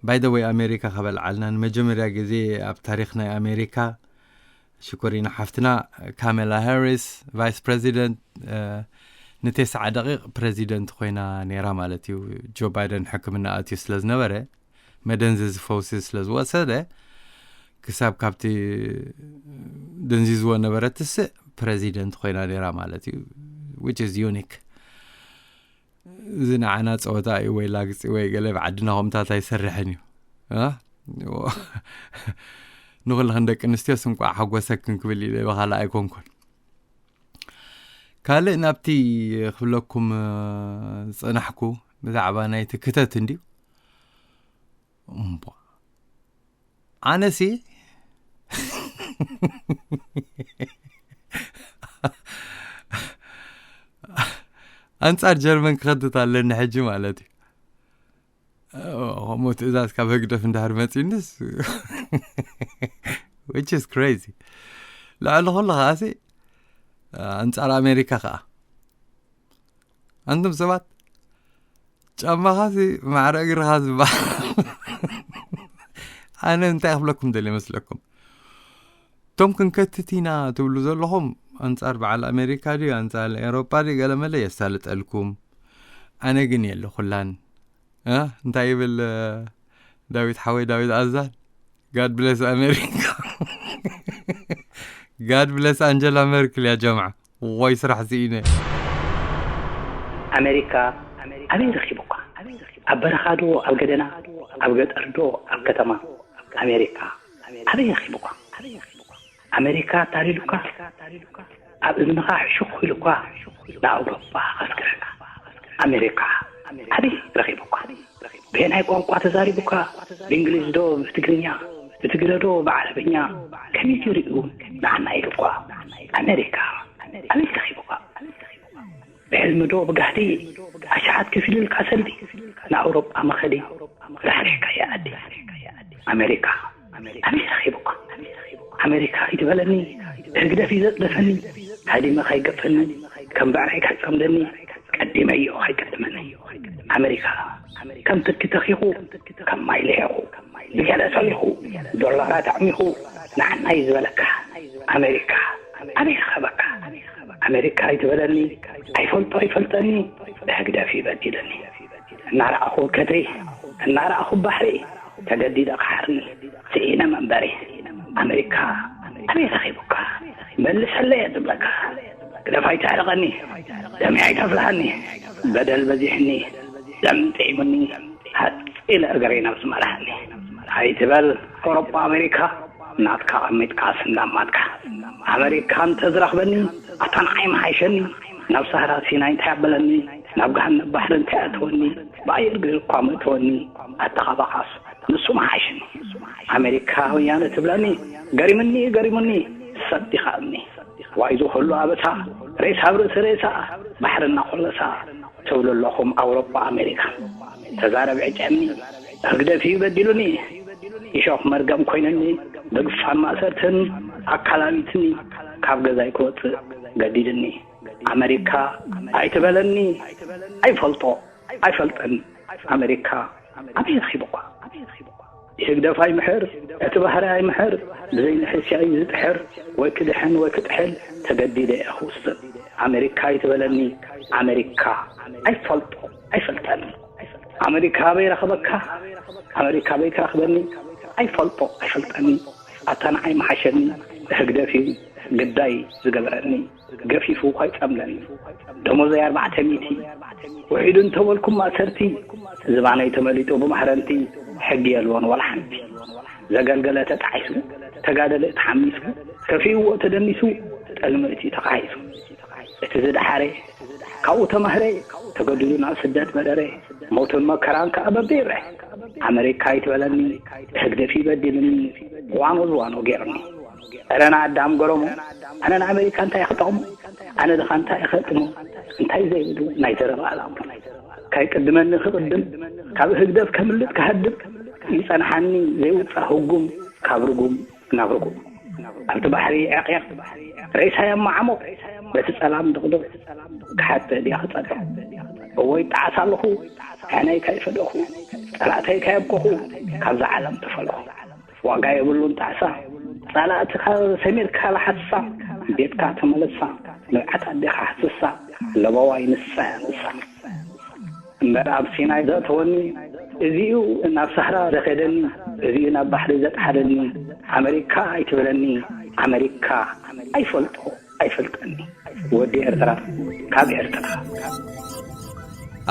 by the way ኣሜሪካ ከበልዓልና ንመጀመርያ ግዜ ኣብ ታሪክ ናይ ኣሜሪካ ሽኮሪና ሓፍትና ካሜላ ሃሪስ ቫይስ ፕሬዚደንት ንቴስዓ ደቂቕ ፕሬዚደንት ኮይና ነይራ ማለት እዩ። ጆ ባይደን ሕክምና ኣትዩ ስለ ዝነበረ መደንዘዚ ፈውሲ ስለ ዝወሰደ ክሳብ ካብቲ ደንዚዝዎ ነበረ ትስእ ፕሬዚደንት ኮይና ነይራ ማለት እዩ። Which is unique። እዚ ንዓና ፀወታ እዩ ወይ ላግፂ ወይ ገለ ብዓድና ከምታት ኣይሰርሕን እዩ። ንኩልኽን ደቂ ኣንስትዮስ እንቋዕ ሓጎሰክን ክብል ኢለ ብካልእ ኣይኮንኩን። ካልእ ናብቲ ክብለኩም ዝፀናሕኩ ብዛዕባ ናይቲ ክተት እንድዩ እምቧ ኣነሲ ኣንፃር ጀርመን ክኸትት ኣለኒ ሕጂ ማለት እዩ። ከምኡ ትእዛዝ ካብ ህግደፍ እንድሕር መፂንስ which is crazy። ልዕሊ ኩሉ ከዓሲ ኣንፃር ኣሜሪካ ከዓ ኣንቱም ሰባት ጫማኻሲ ማዕረ እግርኻ ዝበሃል። ኣነ እንታይ ክብለኩም ደልየ መስለኩም? እቶም ክንከትት ኢና ትብሉ ዘለኹም፣ ኣንጻር በዓል ኣሜሪካ ድዩ ኣንጻር ኤውሮጳ ድዩ ገለ መለ የሳልጠልኩም። ኣነ ግን የለ ኩላን። እ? እንታይ ይብል፣ እ፣ ዳዊት ሓወይ፣ ዳዊት ኣዛል? God bless ኣሜሪካ። God bless ኣንጀላ መርክል፣ ያ ጀምዓ። ወይ ስራሕ ስኢነ። ኣሜሪካ ኣበይ ረኺቡካ? ኣብ በረኻ ዶ ኣብ ገደና? ኣብ ገጠር ዶ ኣብ ከተማ? ኣሜሪካ ኣበይ ረኺቡካ? ኣሜሪካ ታሊሉካ፣ ኣብ እዝንኻ ሕሹኽ ኢሉካ፣ ንኣውሮጳ ከስክሕካ። ኣሜሪካ ኣበይ ረኺቡካ? ብየናይ ቋንቋ ተዛሪቡካ? ብእንግሊዝ ዶ ብትግርኛ? ብትግረ ዶ ብዓረብኛ? ከመይ ገይሩ እዩ ንዓና ኢሉካ? ኣሜሪካ ኣበይ ረኺቡካ? ብሕልሚ ዶ ብጋህዲ ኣሽሓት ከፊሉልካ ሰልዲ፣ ንኣውሮጳ መኸዲ ራሕሪሕካያ ኣዲ። ኣሜሪካ ኣበይ ረኺቡካ? ኣሜሪካ ኣይትበለኒ፣ ህግደፍ እዩ ዘጽደፈኒ። ሃዲመ ከይገፈኒ፣ ከም ብዕራይ ከይጸምደኒ፣ ቀዲመዮ ከይቀድመኒ። ኣሜሪካ ከም ትኪ ተኺኹ፣ ከም ማይ ልሒኹ፣ ብገለ ሰሊኹ፣ ዶላራት ኣዕሚኹ፣ ንዓና እዩ ዝበለካ። ኣሜሪካ ኣበይ ረኸበካ? ኣሜሪካ ኣይትበለኒ፣ ኣይፈልጦ ኣይፈልጠኒ፣ ብህግደፍ እዩ በዲለኒ። እናረኣኹ ከድሪ፣ እናረኣኹ ባሕሪ፣ ተገዲደ ክሓርኒ፣ ስኢነ መንበሪ። ኣሜሪካ ኣበይ ረኺቡካ? መልሰለይ እየ ዝብለካ። ግደፍ ኣይተሕርቐኒ፣ ደመይ ኣይተፍልሃኒ፣ በደል በዚሕኒ፣ ደም ጥዒሙኒ፣ ሃጽ ኢለ እግረይ ናብ ዝመርሓኒ። ኣይትበል ኣውሮጳ ኣሜሪካ፣ ናትካ ቀሚጥካ ስንዳማትካ። ኣሜሪካ እንተዝረኽበኒ፣ ኣታ ንዓይ ምሓይሸኒ። ናብ ሳህራ ሲናይ እንታይ ኣበለኒ? ናብ ገሃነብ ባሕሪ እንታይ ኣተወኒ? ብኣየር ገይሩ እኳ መእተወኒ። ኣተኻባኻስ ንሱ ምሓይሽኒ። ኣሜሪካ ወያነ ትብለኒ፣ ገሪምኒ፣ ገሪምኒ፣ ሰብ ዲኻ እምኒ? ዋይ እዚ ኩሉ ኣበሳ፣ ሬሳ ኣብ ርእሲ ሬሳ፣ ባሕሪ እናኾለሳ፣ ትብሉ ኣለኹም ኣውሮጳ ኣሜሪካ። ተዛረብ ዕጨኒ፣ ህግደፍ እዩ በዲሉኒ። እሾኽ መርገም ኮይነኒ፣ ብግፋን ማእሰርትን ኣካላቢትኒ፣ ካብ ገዛይ ክወጽእ ገዲድኒ። ኣሜሪካ ኣይትበለኒ፣ ኣይፈልጦ ኣይፈልጠን። ኣሜሪካ ኣበይ ረኺቡኳ? ህግደፍ ኣይምሕር፣ እቲ ባህሪ ኣይምሕር፣ ብዘይ ንሕስያ እዩ ዝጥሕር። ወይ ክድሕን ወይ ክጥሕል ተገዲደ እየ ክውስን። ኣሜሪካ ኣይትበለኒ፣ ኣሜሪካ ኣይፈልጦ ኣይፈልጠኒ። ኣሜሪካ ኣበይ ረኽበካ? ኣሜሪካ ኣበይ ክረኽበኒ? ኣይፈልጦ ኣይፈልጠኒ። ኣታ ንዓይ ምሓሸኒ፣ ህግደፍ እዩ ግዳይ ዝገበረኒ። ገፊፉ ከይጸምደኒ፣ ደሞዘይ ኣርባዕተ ሚእቲ፣ ውሒዱ እንተበልኩም ማእሰርቲ፣ ዝባነይ ተመሊጡ ብማሕረንቲ፣ ሕጊ የልቦን ዋላ ሓንቲ። ዘገልገለ ተጣዒሱ፣ ተጋደለ ተሓሚሱ፣ ከፊእዎ ተደኒሱ፣ ጠልሚ እቲ ተኻሒሱ። እቲ ዝደሓረ ካብኡ ተማህረ፣ ተገዲዱ ናብ ስደት በረረ። ሞትን መከራን ከኣ በቢረ። ኣመሪካ ኣይትበለኒ፣ ህግደፍ ይበድልኒ፣ ዋኖ ዝዋኖ ገይሩኒ። እረ ንኣዳም ገረሞ፣ ኣነ ንኣመሪካ እንታይ ክጠቕሞ? ኣነ ድኻ እንታይ ክጠቕሞ? እንታይ ዘይብሉ ናይ ዘረባ ኣላሞ። ከይቅድመኒ ክቕድም፣ ካብ ህግደፍ ከምልጥ ክሃድም፣ ይጸንሓኒ ዘይውጻእ ህጉም፣ ካብ ርጉም ናብ ርጉም። ኣብቲ ባሕሪ ዕቕቕ፣ ሬሳይ ኣብ መዓሙቕ፣ በቲ ጸላም ድቕድቕ፣ ክሓተ ድያ ክጸድቕ? እወ ይጠዓስ ኣለኹ፣ ሕነይ ከይፈደኹ፣ ጸላእተይ ከየብከኹ፣ ካብዛ ዓለም ተፈለኹ። ዋጋ የብሉን ጣዕሳ፣ ጸላእትኻ ሰሚርካ ለሓሳ፣ ቤትካ ተመለሳ፣ ንብዓት ኣዴኻ ሕስሳ፣ ለበዋይ ንሳ እያ ንሳ። እምበር ኣብ ሲናይ ዘእተወኒ፣ እዚ'ዩ ናብ ሳህራ ዘኸደኒ፣ እዚ'ዩ ናብ ባሕሪ ዘጥሓለኒ። ኣመሪካ ኣይትበለኒ፣ ኣመሪካ ኣይፈልጦ ኣይፈልጠኒ። ወዲ ኤርትራ ካብ ኤርትራ።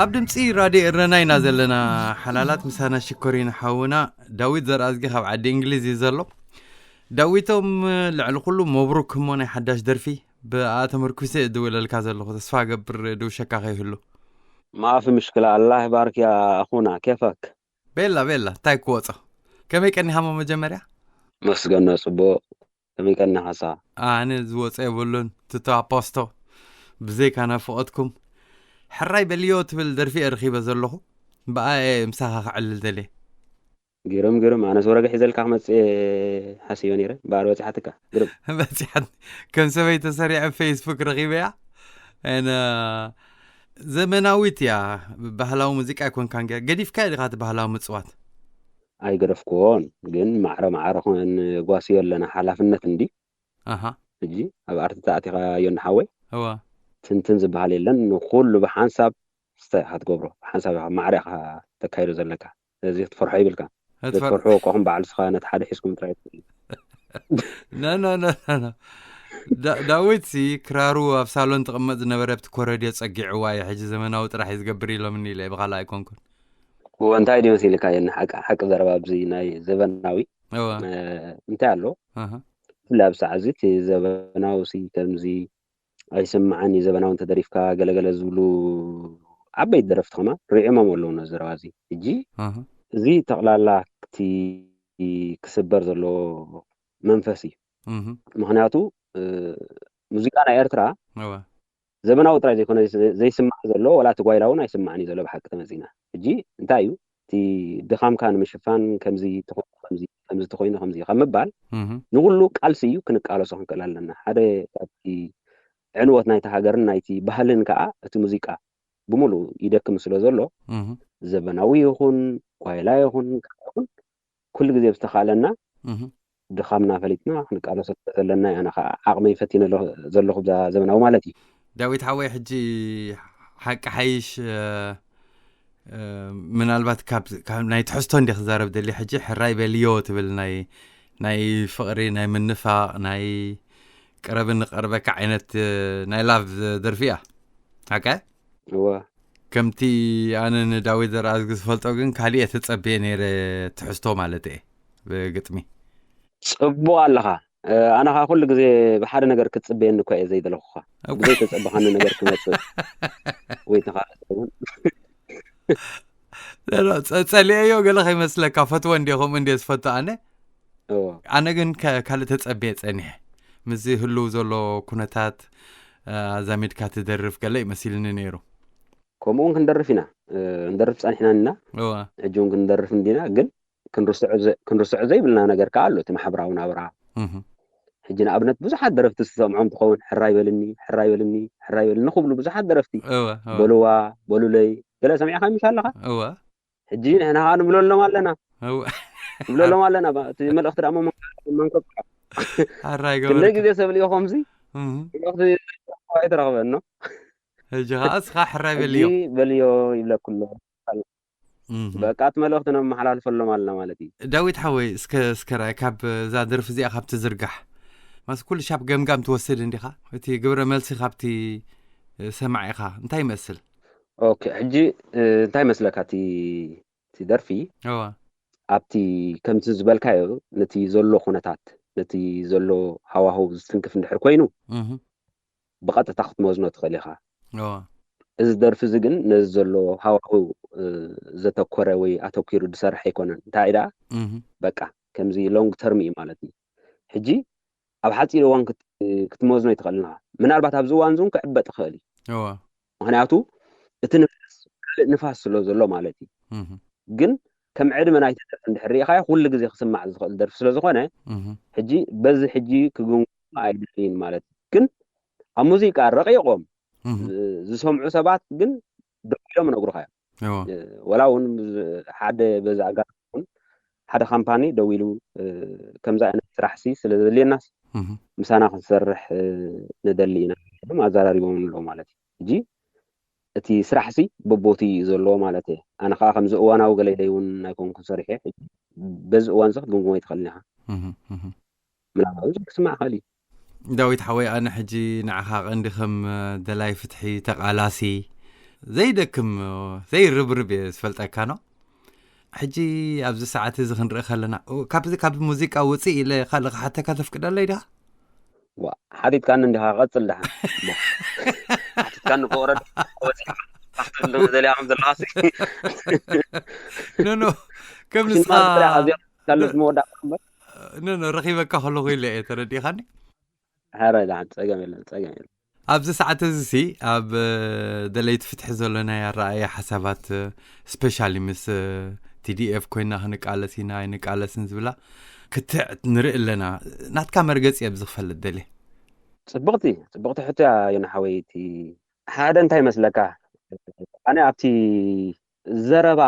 ኣብ ድምፂ ራድዮ ኤረና ኢና ዘለና። ሓላላት ምሳና ሽኮሪና ሓውና ዳዊት ዘርኣዝጊ ካብ ዓዲ እንግሊዝ እዩ ዘሎ። ዳዊቶም፣ ልዕሊ ኩሉ መብሩክ እሞ ናይ ሓዳሽ ደርፊ ብኣ ተመርኩሰ እድውለልካ ዘለኹ። ተስፋ ገብር ድውሸካ ከይህሉ። ما في مشكلة، الله يبارك يا أخونا، كيفك؟ ቤላ ቤላ፣ እንታይ ክወጾ? ከመይ ቀኒኻ እሞ መጀመርያ? መስገን ነው ጽቡቕ። ከመይ ቀኒኻ ሳ? ኣነ ዝወጾ የብሉን። ትቶ ኣፖስቶ፣ ብዘይካ ናፍቖትኩም። ሕራይ በልዮ ትብል ደርፊ እየ ረኺበ ዘለኹ። ብኣ እየ ምሳኻ ክዕልል ደልየ። ግርም ግርም፣ ኣነስ ወረገ ሒዘልካ ክመጽእ ሓሲበ ነይረ። እምበኣር በጺሓትካ። ግርም። በጺሓት። ከም ሰበይ ተሰሪዐ ፌስቡክ ረኺበያ። እነ ዘመናዊት እያ። ባህላዊ ሙዚቃ ኣይኮንካን ገ- ገዲፍካዮ ዲኻ እቲ ባህላዊ ምፅዋት? ኣይገደፍኩዎን፣ ግን ማዕረ ማዕረ ኮን ጓስዮ ኣለና ሓላፍነት እንዲ ኣሃ ሕጂ ኣብ ኣርቲ ተኣቲኻዮ ንሓወይ እዋ ትንትን ዝበሃል የለን። ንኩሉ ብሓንሳብ ስተ ኢኻ ትገብሮ፣ ብሓንሳብ ኢኻ ማዕረ ኢኻ ተካይዶ ዘለካ። ስለዚ ክትፈርሖ ይብልካ። እትፈር ዘትፈርሕዎ እኳኹም በዓል ስኻ ነቲ ሓደ ሒዝኩም ጥራይ ትኽእል። ኖ ኖ ኖ ኖ ኖ። ዳ- ዳዊት ሲ ክራሩ ኣብ ሳሎን ትቕመጥ ዝነበረ ብቲ ኮረድዮ ጸጊዕዋ እዩ። ሕጂ ዘመናዊ ጥራሕ እዩ ዝገብር ኢሎምኒ ኢለ ብኻልእ ኣይኮንኩን። እዎ እንታይ ድዩ መሲልካ የኒ ሓቂ ሓቂ ዘረባ ኣብዚ ናይ ዘበናዊ እወ እ፣ እንታይ ኣሎ ኣሃ ብፍላይ ኣብ ሰዓት እዚ እቲ ዘበናዊ ሲ ከምዚ ኣይስምዓን እዩ ዘበናዊ እንተደሪፍካ ገለገለ ዝብሉ ዓበይቲ ደረፍቲ ከማ ርዒሞም ኣለዉ ነዚ ዘረባ እዚ። ሕጂ ኣሃ እዚ ጠቕላላ ክቲ ክስበር ዘለዎ መንፈስ እዩ። እህ ምክንያቱ እ፣ ሙዚቃ ናይ ኤርትራ እወ ዘበናዊ ጥራይ ዘይኮነ ዘይ- ዘይስማዕ ዘሎ ወላ እቲ ጓይላ እውን ኣይስማዕን እዩ ዘሎ ብሓቂ ተመዚና። ሕጂ እንታይ እዩ እቲ ድኻምካ ንምሽፋን ከምዚ ተኾይኑ ከምዚ ከምዚ ተኾይኑ ከምዚ ካብ ምባል እህ ንኩሉ ቃልሲ እዩ ክንቃለሶ ክንክእል ኣለና። ሓደ ካብቲ ዕንወት ናይቲ ሃገርን ናይቲ ባህልን ከዓ እቲ ሙዚቃ ብምሉእ ይደክም ስለ ዘሎ እህ ዘበናዊ ይኹን ጓይላ ይኹን ይኹን ኩሉ ግዜ ብዝተኻለና እህ ድኻምና ፈሊጥና ክንቃለሶ ዘለና ኢና። ኣነ ከዓ ዓቕመይ ፈቲነ ኣለኹ- ዘለኹ ብዛ ዘበናዊ ማለት እዩ። ዳዊት ሓወይ ሕጂ ሓቂ ሓይሽ እ፣ እ፣ ምናልባት ካብ ካብ ናይ ትሕዝቶ እንዲ ክዛረብ ደሊ ሕጂ ሕራይ በልዮ ትብል ናይ ናይ ፍቕሪ ናይ ምንፋቕ ናይ ቅረብ ንቐርበካ ዓይነት እ፣ ናይ ላቭ ደርፊ እያ ሓቀ እወ ከምቲ ኣነ ንዳዊት ዘርኣዝጊ ዝፈልጦ ግን ካሊእ እየ ተጸብየ ነይረ ትሕዝቶ ማለት እየ ብግጥሚ ጽቡቕ ኣለኻ። እ፣ ኣነ ኸዓ ኩሉ ግዜ ብሓደ ነገር ክትጽበየኒ እኳ እየ ዘይደለኹኻ። ብዘይተጸበኻኒ ነገር ክመጽእ ወይ ተኻልእ እውን ጸሊአዮ ገለ ከይመስለካ ፈትወ እንዲ ከምኡ እንዲ ዝፈቱ ኣነ እዎ ኣነ ግን ከ- ካልእ ተጸብየ ጸኒሐ ምስዚ ህልው ዘሎ ኩነታት እ፣ ኣዛሚድካ ትደርፍ ገለ ይመሲልኒ ነይሩ ከምኡ እውን ክንደርፍ ኢና። እ፣ ክንደርፍ ጸኒሕና ኢና። እወ ሕጂ እውን ክንደርፍ እንዲና። ግን ክንርስዖ ዘ- ክንርስዖ ዘይብልና ነገር ከዓ ኣሎ። እቲ ማሕበራዊ ናብራ እህ ሕጂ ንኣብነት ብዙሓት ደረፍቲ ዝሰምዖም ትኸውን ሕራይ በልኒ ሕራይ በልኒ ሕራይ በልኒ ክብሉ ብዙሓት ደረፍቲ እወ እወ በልዋ በሉለይ ገለ ሰሚዕካ ምሽ ኣለኻ። እወ ሕጂ ንሕና ከዓ ንብለሎም ኣለና እወ ንብለሎም ኣለና። ባ- እቲ መልእኽቲ ደሞ መንከብካ ኣራይ ክንደይ ገበርካ ግዜ ሰብ ልኢኹም ሲ እህ መልእኽቲ ኣይተረኽበን ነው። ሕጂ ከዓ እስኻ ሕራይ ሕጂ በልዮ በልዮ ይብለኩሎ እህ በቃ እቲ መልእኽቲ ነመሓላልፈሎም ኣለና ማለት እዩ። ዳዊት ሓወይ እስከ እስከ ርኣይ ካብ እዛ ደርፊ እዚኣ ካብ ትዝርጋሕ ማስ ኩሉ ሻብ ገምጋም ትወስድ እንዲኻ እቲ ግብረ መልሲ ካብቲ እ፣ ሰማዒኻ እንታይ ይመስል ኦኬ ሕጂ እ፣ እንታይ መስለካ እቲ እቲ ደርፊ እዋ ኣብቲ ከምቲ ዝበልካዮ ነቲ ዘሎ ኩነታት ነቲ ዘሎ ሃዋህው ዝትንክፍ እንድሕር ኮይኑ እህ ብቐጥታ ክትመዝኖ ትኽእል ኢኻ። እዋ እዚ ደርፊ እዚ ግን ነዚ ዘሎ ሃዋህው እ፣ ዘተኮረ ወይ ኣተኪሩ ዝሰርሕ ኣይኮነን። እንታይ ደኣ እህ በቃ ከምዚ ሎንግ ተርም እዩ ማለት እዩ። ሕጂ ኣብ ሓፂር እዋን ክት- ክትመዝኖ ይትኽእል ኢኻ። ምናልባት ኣብዚ እዋን እዚ እውን ክዕበጥ ይኽእል እዩ። እዋ ምክንያቱ እቲ ንፋስ ካልእ ንፋስ ስለ ዘሎ ማለት እዩ። እህ ግን ከም ዕድመ ናይቲ ደርፊ እንድሕር ርኢኻዮ ኩሉ ግዜ ክስማዕ ዝኽእል ደርፊ ስለ ዝኾነ እህ ሕጂ በዚ ሕጂ ክግምግሞ ኣይደልይን ማለት እዩ። ግን ኣብ ሙዚቃ ረቂቖም እህ ዝ- ዝሰምዑ ሰባት ግን ደው ኢሎም ይነግሩኻ እዮም። እዋ እ፣ ወላ እውን ዝ- ሓደ በዚ ኣጋጣሚ እውን ሓደ ካምፓኒ ደው ኢሉ እ፣ ከምዚ ዓይነት ስራሕ ሲ ስለ ዘድልየናስ እህ ምሳና ክንሰርሕ እ፣ ንደሊ ኢና ኢሎም ኣዘራሪቦም ኣለዉ ማለት እዩ። ሕጂ እቲ ስራሕ ሲ በቦቲ እዩ ዘለዎ ማለት እየ። ኣነ ከዓ ከምዚ እዋናዊ ገለ ኢለ እውን ኣይኮንኩን ሰሪሐ። በዚ እዋን ዚ ክትግምግሞ ይትኽእል ኢኻ። እህ እህ ምናልባት እውን ክስማዕ ይኽእል እዩ። ዳዊት ሓወይ ኣነ ሕጂ ንዓኻ ቀንዲ ከም እ፣ ደላይ ፍትሒ ተቓላሲ ዘይደክም እ፣ ዘይርብርብ እየ ዝፈልጠካ ነው። ሕጂ ኣብዚ ሰዓት እዚ ክንርኢ ከለና እ፣ ካብዚ ካብ ሙዚቃ ውፅእ ኢለ ካልእ ክሓተካ ተፍቅደለይ ዲኻ? ዋ ሓቲትካኒ እንዲኻ ቀፅል ደሓን። እሞ ሓቲትካኒ ክወረድ ወፂኻ ክትብል ደሊኻ ከም ዘለኻ ሲ ኖ ኖ ከም ሽማ ንስኻ ጥራሕ ኣዚኣ ካልእ መወዳእታ እምበር ኖ ኖ ረኺበካ ከለኹ ኢለ እየ ተረዲእኻኒ። ሐረ ደሓን ጸገም የለን ጸገም የለን። ኣብዚ ሰዓት እዚ ሲ ኣብ እ፣ ደለይቲ ፍትሒ ዘሎ ናይ ኣረኣእያ ሓሳባት እ፣ ስፔሻሊ ምስ እ፣ ቲ ዲ ኤፍ ኮይና ክንቃለስ ኢና ኣይንቃለስን ዝብላ ክትዕ ንርኢ ኣለና። ናትካ መርገፂ ኣብዚ ክፈልጥ ደልየ። ጽብቕቲ ጽብቕቲ ሕቶ እያ ዮና ሓወይ። እቲ ሓደ እንታይ ይመስለካ ኣነ ኣብቲ ዘረባ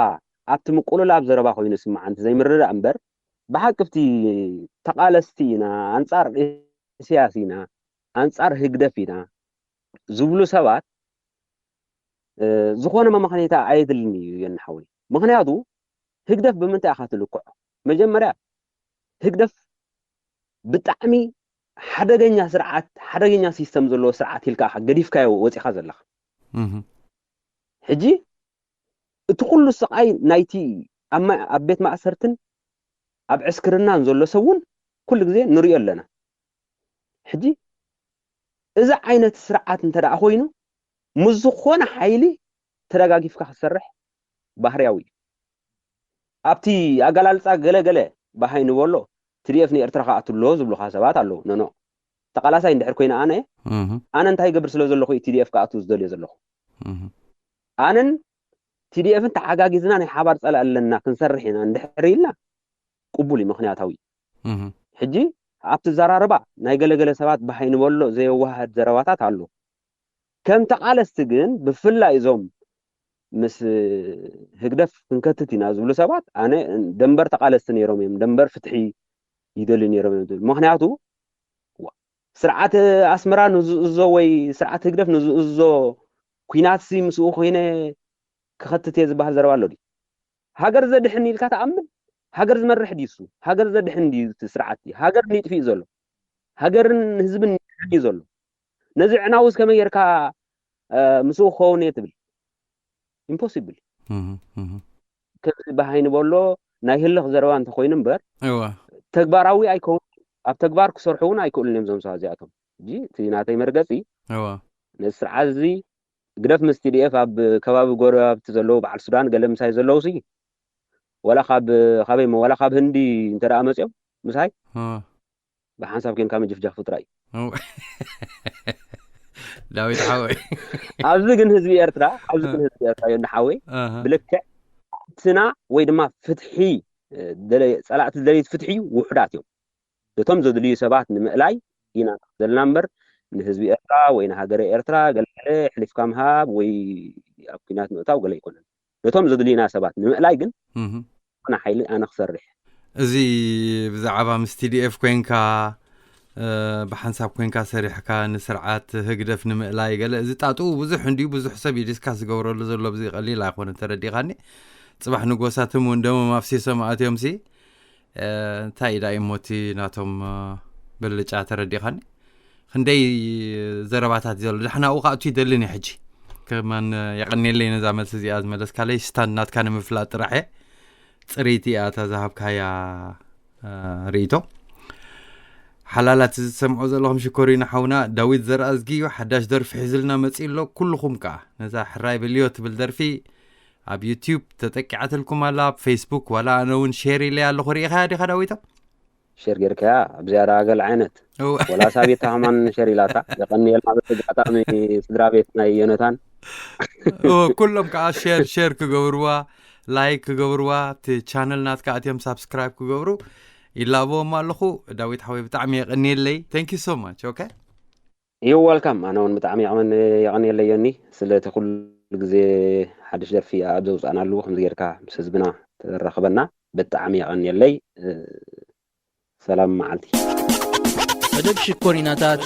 ኣብቲ ምቁልላብ ዘረባ ኮይኑ ስማዕ እንተ ዘይምርዳእ እምበር ብሓቂ ኣብቲ ተቓለስቲ ኢና፣ ኣንጻር ኢሳያስ ኢና፣ ኣንጻር ህግደፍ ኢና ዝብሉ ሰባት ዝኾነ መመኽነይታ ኣየድልን እዩ የንሓወይ። ምኽንያቱ ህግደፍ ብምንታይ ኢኻ ትልክዖ? መጀመርያ ህግደፍ ብጣዕሚ ሓደገኛ ስርዓት፣ ሓደገኛ ሲስተም ዘለዎ ስርዓት ኢልካ ኢኻ ገዲፍካዮ ወፂኻ ዘለኻ። ሕጂ እቲ ኩሉ ስቓይ ናይቲ ኣብ ቤት ማእሰርትን ኣብ ዕስክርናን ዘሎ ሰብ እውን ኩሉ ግዜ ንሪኦ ኣለና። ሕጂ እዚ ዓይነት ስርዓት እንተ ደኣ ኮይኑ ምስ ዝኾነ ሓይሊ ተደጋጊፍካ ክትሰርሕ ባህርያዊ እዩ። ኣብቲ ኣገላልፃ ገለ ገለ ባሃይ ንበሎ ቲዲኤፍ ንኤርትራ ክኣቱ ኣለዎ ዝብሉኻ ሰባት ኣለዉ። ኖኖ፣ ተቓላሳይ እንድሕር ኮይነ ኣነ ኣነ እንታይ ይገብር ስለ ዘለኹ እዩ ቲዲኤፍ ክኣቱ ዝደልዮ ዘለኹ? ኣነን ቲዲኤፍን ተሓጋጊዝና ናይ ሓባር ፀላእ ኣለና ክንሰርሕ ኢና እንድሕር ኢልና ቅቡል እዩ፣ ምኽንያታዊ እዩ። ሕጂ ኣብቲ ዘራርባ ናይ ገለገለ ሰባት ባሃይ ንበሎ ዘየዋህድ ዘረባታት ኣሎ። ከም ተቓለስቲ ግን ብፍላይ እዞም ምስ ህግደፍ ክንከትት ኢና ዝብሉ ሰባት ኣነ ደንበር ተቓለስቲ ነይሮም እዮም፣ ደንበር ፍትሒ ይደልዩ ነይሮም እዮም ዝብል። ምኽንያቱ ስርዓት ኣስመራ ንዝእዞ ወይ ስርዓት ህግደፍ ንዝእዞ ኩናት ሲ ምስኡ ኮይነ ክኸትት እየ ዝበሃል ዘረባ ኣሎ ድዩ? ሃገር ዘድሕን ኢልካ ተኣምን? ሃገር ዝመርሕ ድዩ እሱ? ሃገር ዘድሕን ድዩ እቲ ስርዓት? ሃገር ንጥፊ እዩ ዘሎ። ሃገርን ህዝብን ንጥፊ እዩ ዘሎ። ነዚ ዕናውስ ከመይ ጌርካ ምስኡ ክኸውን እየ ትብል? ኢምፖሲብል። ከምዚ በሃይ ንበሎ ናይ ህልኽ ዘረባ እንተኮይኑ እምበር ተግባራዊ ኣይከውን። ኣብ ተግባር ክሰርሑ እውን ኣይክእሉን እዮም እዞም ሰባት እዚኣቶም። ሕጂ እቲ ናተይ መርገፂ ነዚ ስርዓት እዚ ግደፍ ምስ ቲዲኤፍ ኣብ ከባቢ ጎረባብቲ ዘለዉ በዓል ሱዳን ገለ ምሳይ ዘለዉ ሲ ወላ ካብ ካበይ ወላ ካብ ህንዲ እንተ ደኣ መፅኦም ምሳይ ብሓንሳብ ኮንካ ምጅፍጃፍ ጥራይ እዩ። ዳዊት ሓወይ ኣብዚ ግን ህዝቢ ኤርትራ ኣብዚ ግን ህዝቢ ኤርትራ ዮኒ ሓወይ ብልክዕ ትሕትና ወይ ድማ ፍትሒ ጸላእቲ ዝደለዩት ፍትሒ ውሑዳት እዮም። ነቶም ዘድልዩ ሰባት ንምእላይ ኢና ዘለና እምበር ንህዝቢ ኤርትራ ወይ ንሃገረ ኤርትራ ገለገለ ሕሊፍካ ምሃብ ወይ ኣብ ኩናት ምእታው ገለ ኣይኮነን። ነቶም ዘድልዩና ሰባት ንምእላይ ግን ዝኾነ ሓይሊ ኣነ ክሰርሕ። እዚ ብዛዕባ ምስ ቲዲኤፍ ኮንካ ብሓንሳብ ኮንካ ሰሪሕካ ንስርዓት ህግደፍ ንምእላይ ገለ እዚ ጣጥኡ ብዙሕ እንድዩ። ብዙሕ ሰብ እዩ ዲስካስ ዝገብረሉ ዘሎ። ብዚ ቀሊል ኣይኮነ ተረዲኻኒ። ፅባሕ ንጎሳትም እውን ደሞም ኣፍሲሶም ኣትዮም ሲ እንታይ ኢዳ እዩ ሞቲ ናቶም ብልጫ ተረዲኻኒ። ክንደይ ዘረባታት ዘሎ ዳሕናኡ ክኣቱ ይደልን እዩ ሕጂ። ከማን የቐንየለይ ነዛ መልሲ እዚኣ ዝመለስካለይ። ስታንድ ናትካ ንምፍላጥ ጥራሕ እየ። ፅርይቲ እያ እታ ዝሃብካያ ርእይቶ። ሓላላት እዚ ትሰምዖ ዘለኹም ሽኮሪና ሓውና ዳዊት ዘርኣዝጊ እዩ። ሓዳሽ ደርፊ ሒዝልና መፂኡ ኣሎ። ኩልኹም ከዓ ነዛ ሕራይ በልዮ ትብል ደርፊ ኣብ ዩቲዩብ ተጠቂዓትልኩም ኣላ። ኣብ ፌስቡክ ዋላ ኣነ እውን ሼር ኢለያ ኣለኹ። ርኢኻያ ዲኻ ዳዊቶ? ሸር ጌርካያ ኣብ ዝያዳ ገለ ዓይነት እወ። ወላ ሳቤታ ከማን ሸር ኢላታ የቐንየልና። በተጋጣሚ ስድራ ቤት ናይ ዮነታን እወ፣ ኩሎም ከዓ ሼር ሼር ክገብርዋ፣ ላይክ ክገብርዋ፣ እቲ ቻነል ናትካ ኣትዮም ሳብስክራይብ ክገብሩ ይላበዎም ኣለኹ። ዳዊት ሓወይ ብጣዕሚ የቐንየለይ። Thank you so much። Okay። ዩ ወልካም። ኣነ እውን ብጣዕሚ የቐመን የቐንየለይ ዮኒ ስለቲ ኩሉ ግዜ ሓድሽ ደርፊ ኣብ ዘውፃእናሉ ከምዚ ጌርካ ምስ ህዝብና ተረኽበና ብጣዕሚ የቐንየለይ። ሰላም መዓልቲ። መደብ ሽኮሪናታት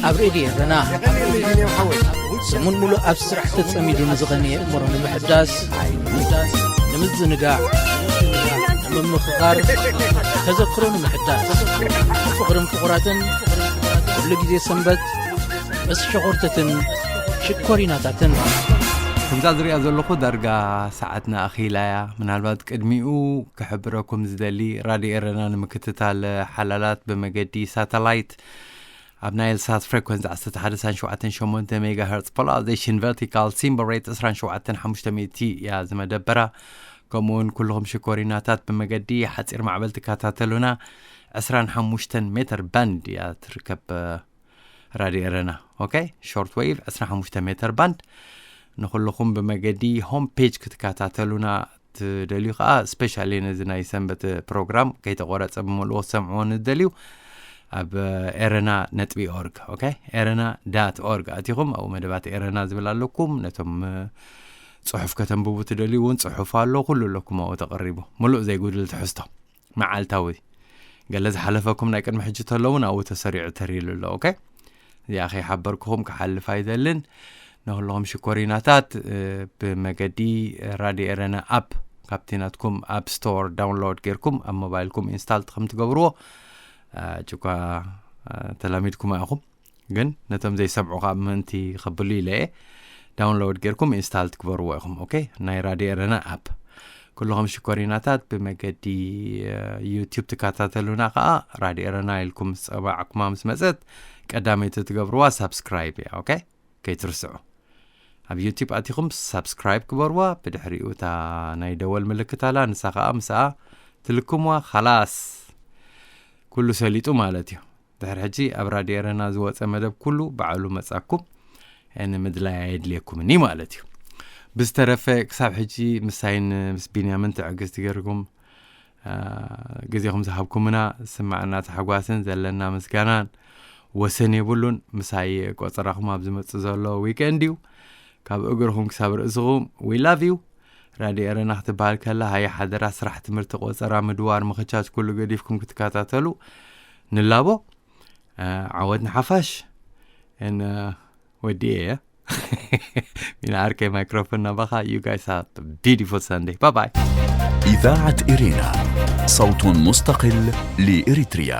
ኣብ ሬድዮ ኤረና ሰሙን ሙሉእ ኣብ ስራሕ ተጸሚዱ ንዝቐነየ እምሮ ንምሕዳስ፣ ንምዝንጋዕ፣ ንምምኽኻር፣ ተዘክሮ ንምሕዳስ፣ ፍቕርን ፍቑራትን ኩሉ ግዜ ሰንበት ምስ ሸኾርተትን ሽኮሪናታትን። ከምዛ ዝሪኣ ዘለኹ ዳርጋ ሰዓትና ኣኺላ እያ። ምናልባት ቅድሚኡ ክሕብረኩም ዝደሊ ራድዮ ኤረና ንምክትታል ሓላላት ብመገዲ ሳተላይት ኣብ ናይል ሳት ፍሬኮንስ ዓሰርተ ሓደ ነጥቢ ሸሞንተ ሜጋ ሄርትስ ፖላራይዜሽን ቨርቲካል ሲምቦል ሬት ዕስራን ሸውዓተን ሓሙሽተ ሚእቲ እያ ዝመደበራ። ከምኡ እውን ኩልኹም ሽኮሪናታት ብመገዲ ሓፂር ማዕበል ትከታተሉና ዕስራን ሓሙሽተን ሜትር ባንድ እያ ትርከብ። ራድዮ ኤረና ኦኬ ሾርት ዌቭ ዕስራን ሓሙሽተ ሜትር ባንድ። ንኹልኹም ብመገዲ ሆም ፔጅ ክትከታተሉና ትደልዩ ከዓ ስፔሻሊ ነዚ ናይ ሰንበት ፕሮግራም ከይተቆረፀ ብምልኡ ክትሰምዕዎ ንደልዩ ኣብ ኤረና ነጥቢ ኦርግ okay ኤረና ዳት ኦርግ ኣቲኹም ኣብኡ መደባት ኤረና ዝብል ኣለኩም። ነቶም ጽሑፍ ከተንብቡ ትደልዩ እውን ጽሑፍ ኣሎ፣ ኩሉ ኣለኩም ኣብኡ ተቐሪቡ፣ ምሉእ ዘይጉድል ትሕዝቶ መዓልታዊ። ገለ ዝሓለፈኩም ናይ ቅድሚ ሕጂ ተሎ እውን ኣብኡ ተሰሪዑ ተሪሉ ኣሎ። okay እዚኣ ከይሓበርኩኹም ክሓልፍ ኣይደልን። ንኩለኹም ሽኮሪናታት ብመገዲ ራድዮ ኤረና ኣፕ ካብቲ ናትኩም ኣፕ ስቶር ዳውንሎድ ጌርኩም ኣብ ሞባይልኩም ኢንስታል ከም ትገብርዎ ጭኳ ተላሚድኩም ኢኹም። ግን ነቶም ዘይሰምዑ ካብ ምእንቲ ከብሉ ኢለ እየ ዳውንሎድ ጌርኩም ኢንስታል ትግበርዎ ኢኹም። okay ናይ ራድዮ ኤረና ኣፕ። ኩልኹም ሽኮሪናታት ብመገዲ ዩቲዩብ ትከታተሉና ከዓ ራድዮ ኤረና ኢልኩም ዝፀዋዕኩማ ምስ መፀት ቀዳመይቲ ትገብርዋ ሳብስክራይብ እያ። okay ከይትርስዑ። ኣብ ዩቲዩብ ኣቲኹም ሳብስክራይብ ግበርዋ። ብድሕሪኡ እታ ናይ ደወል ምልክት ኣላ፣ ንሳ ከዓ ምስኣ ትልክምዋ። ኻላስ ኩሉ ሰሊጡ ማለት እዩ። ድሕሪ ሕጂ ኣብ ራድዮ ኤረና ዝወፀ መደብ ኩሉ ባዕሉ መፃኩም ንምድላይ ኣየድልየኩምኒ ማለት እዩ። ብዝተረፈ ክሳብ ሕጂ ምሳይን ምስ ቢንያምን ትዕግስቲ ገርኩም ግዜኹም ዝሃብኩምና ስማዕና ተሓጓስን ዘለና ምስጋናን ወሰን የብሉን። ምሳይ ቆፀራኹም ኣብ ዝመፅእ ዘሎ ዊከንድ እዩ። ካብ እግርኹም ክሳብ ርእስኹም we love you። ራድዮ ኤረና ክትበሃል ከላ ሃየ ሓደራ ስራሕ ትምህርቲ ቆፀራ ምድዋር ምኽቻች ኩሉ ገዲፍኩም ክትከታተሉ ንላቦ። ዓወት ንሓፋሽ። ወዲኤ እየ ሚና ዓርከይ ማይክሮፎን ናባኻ። You guys have a beautiful Sunday. Bye bye. إذاعة إرينا، صوت مستقل لإريتريا.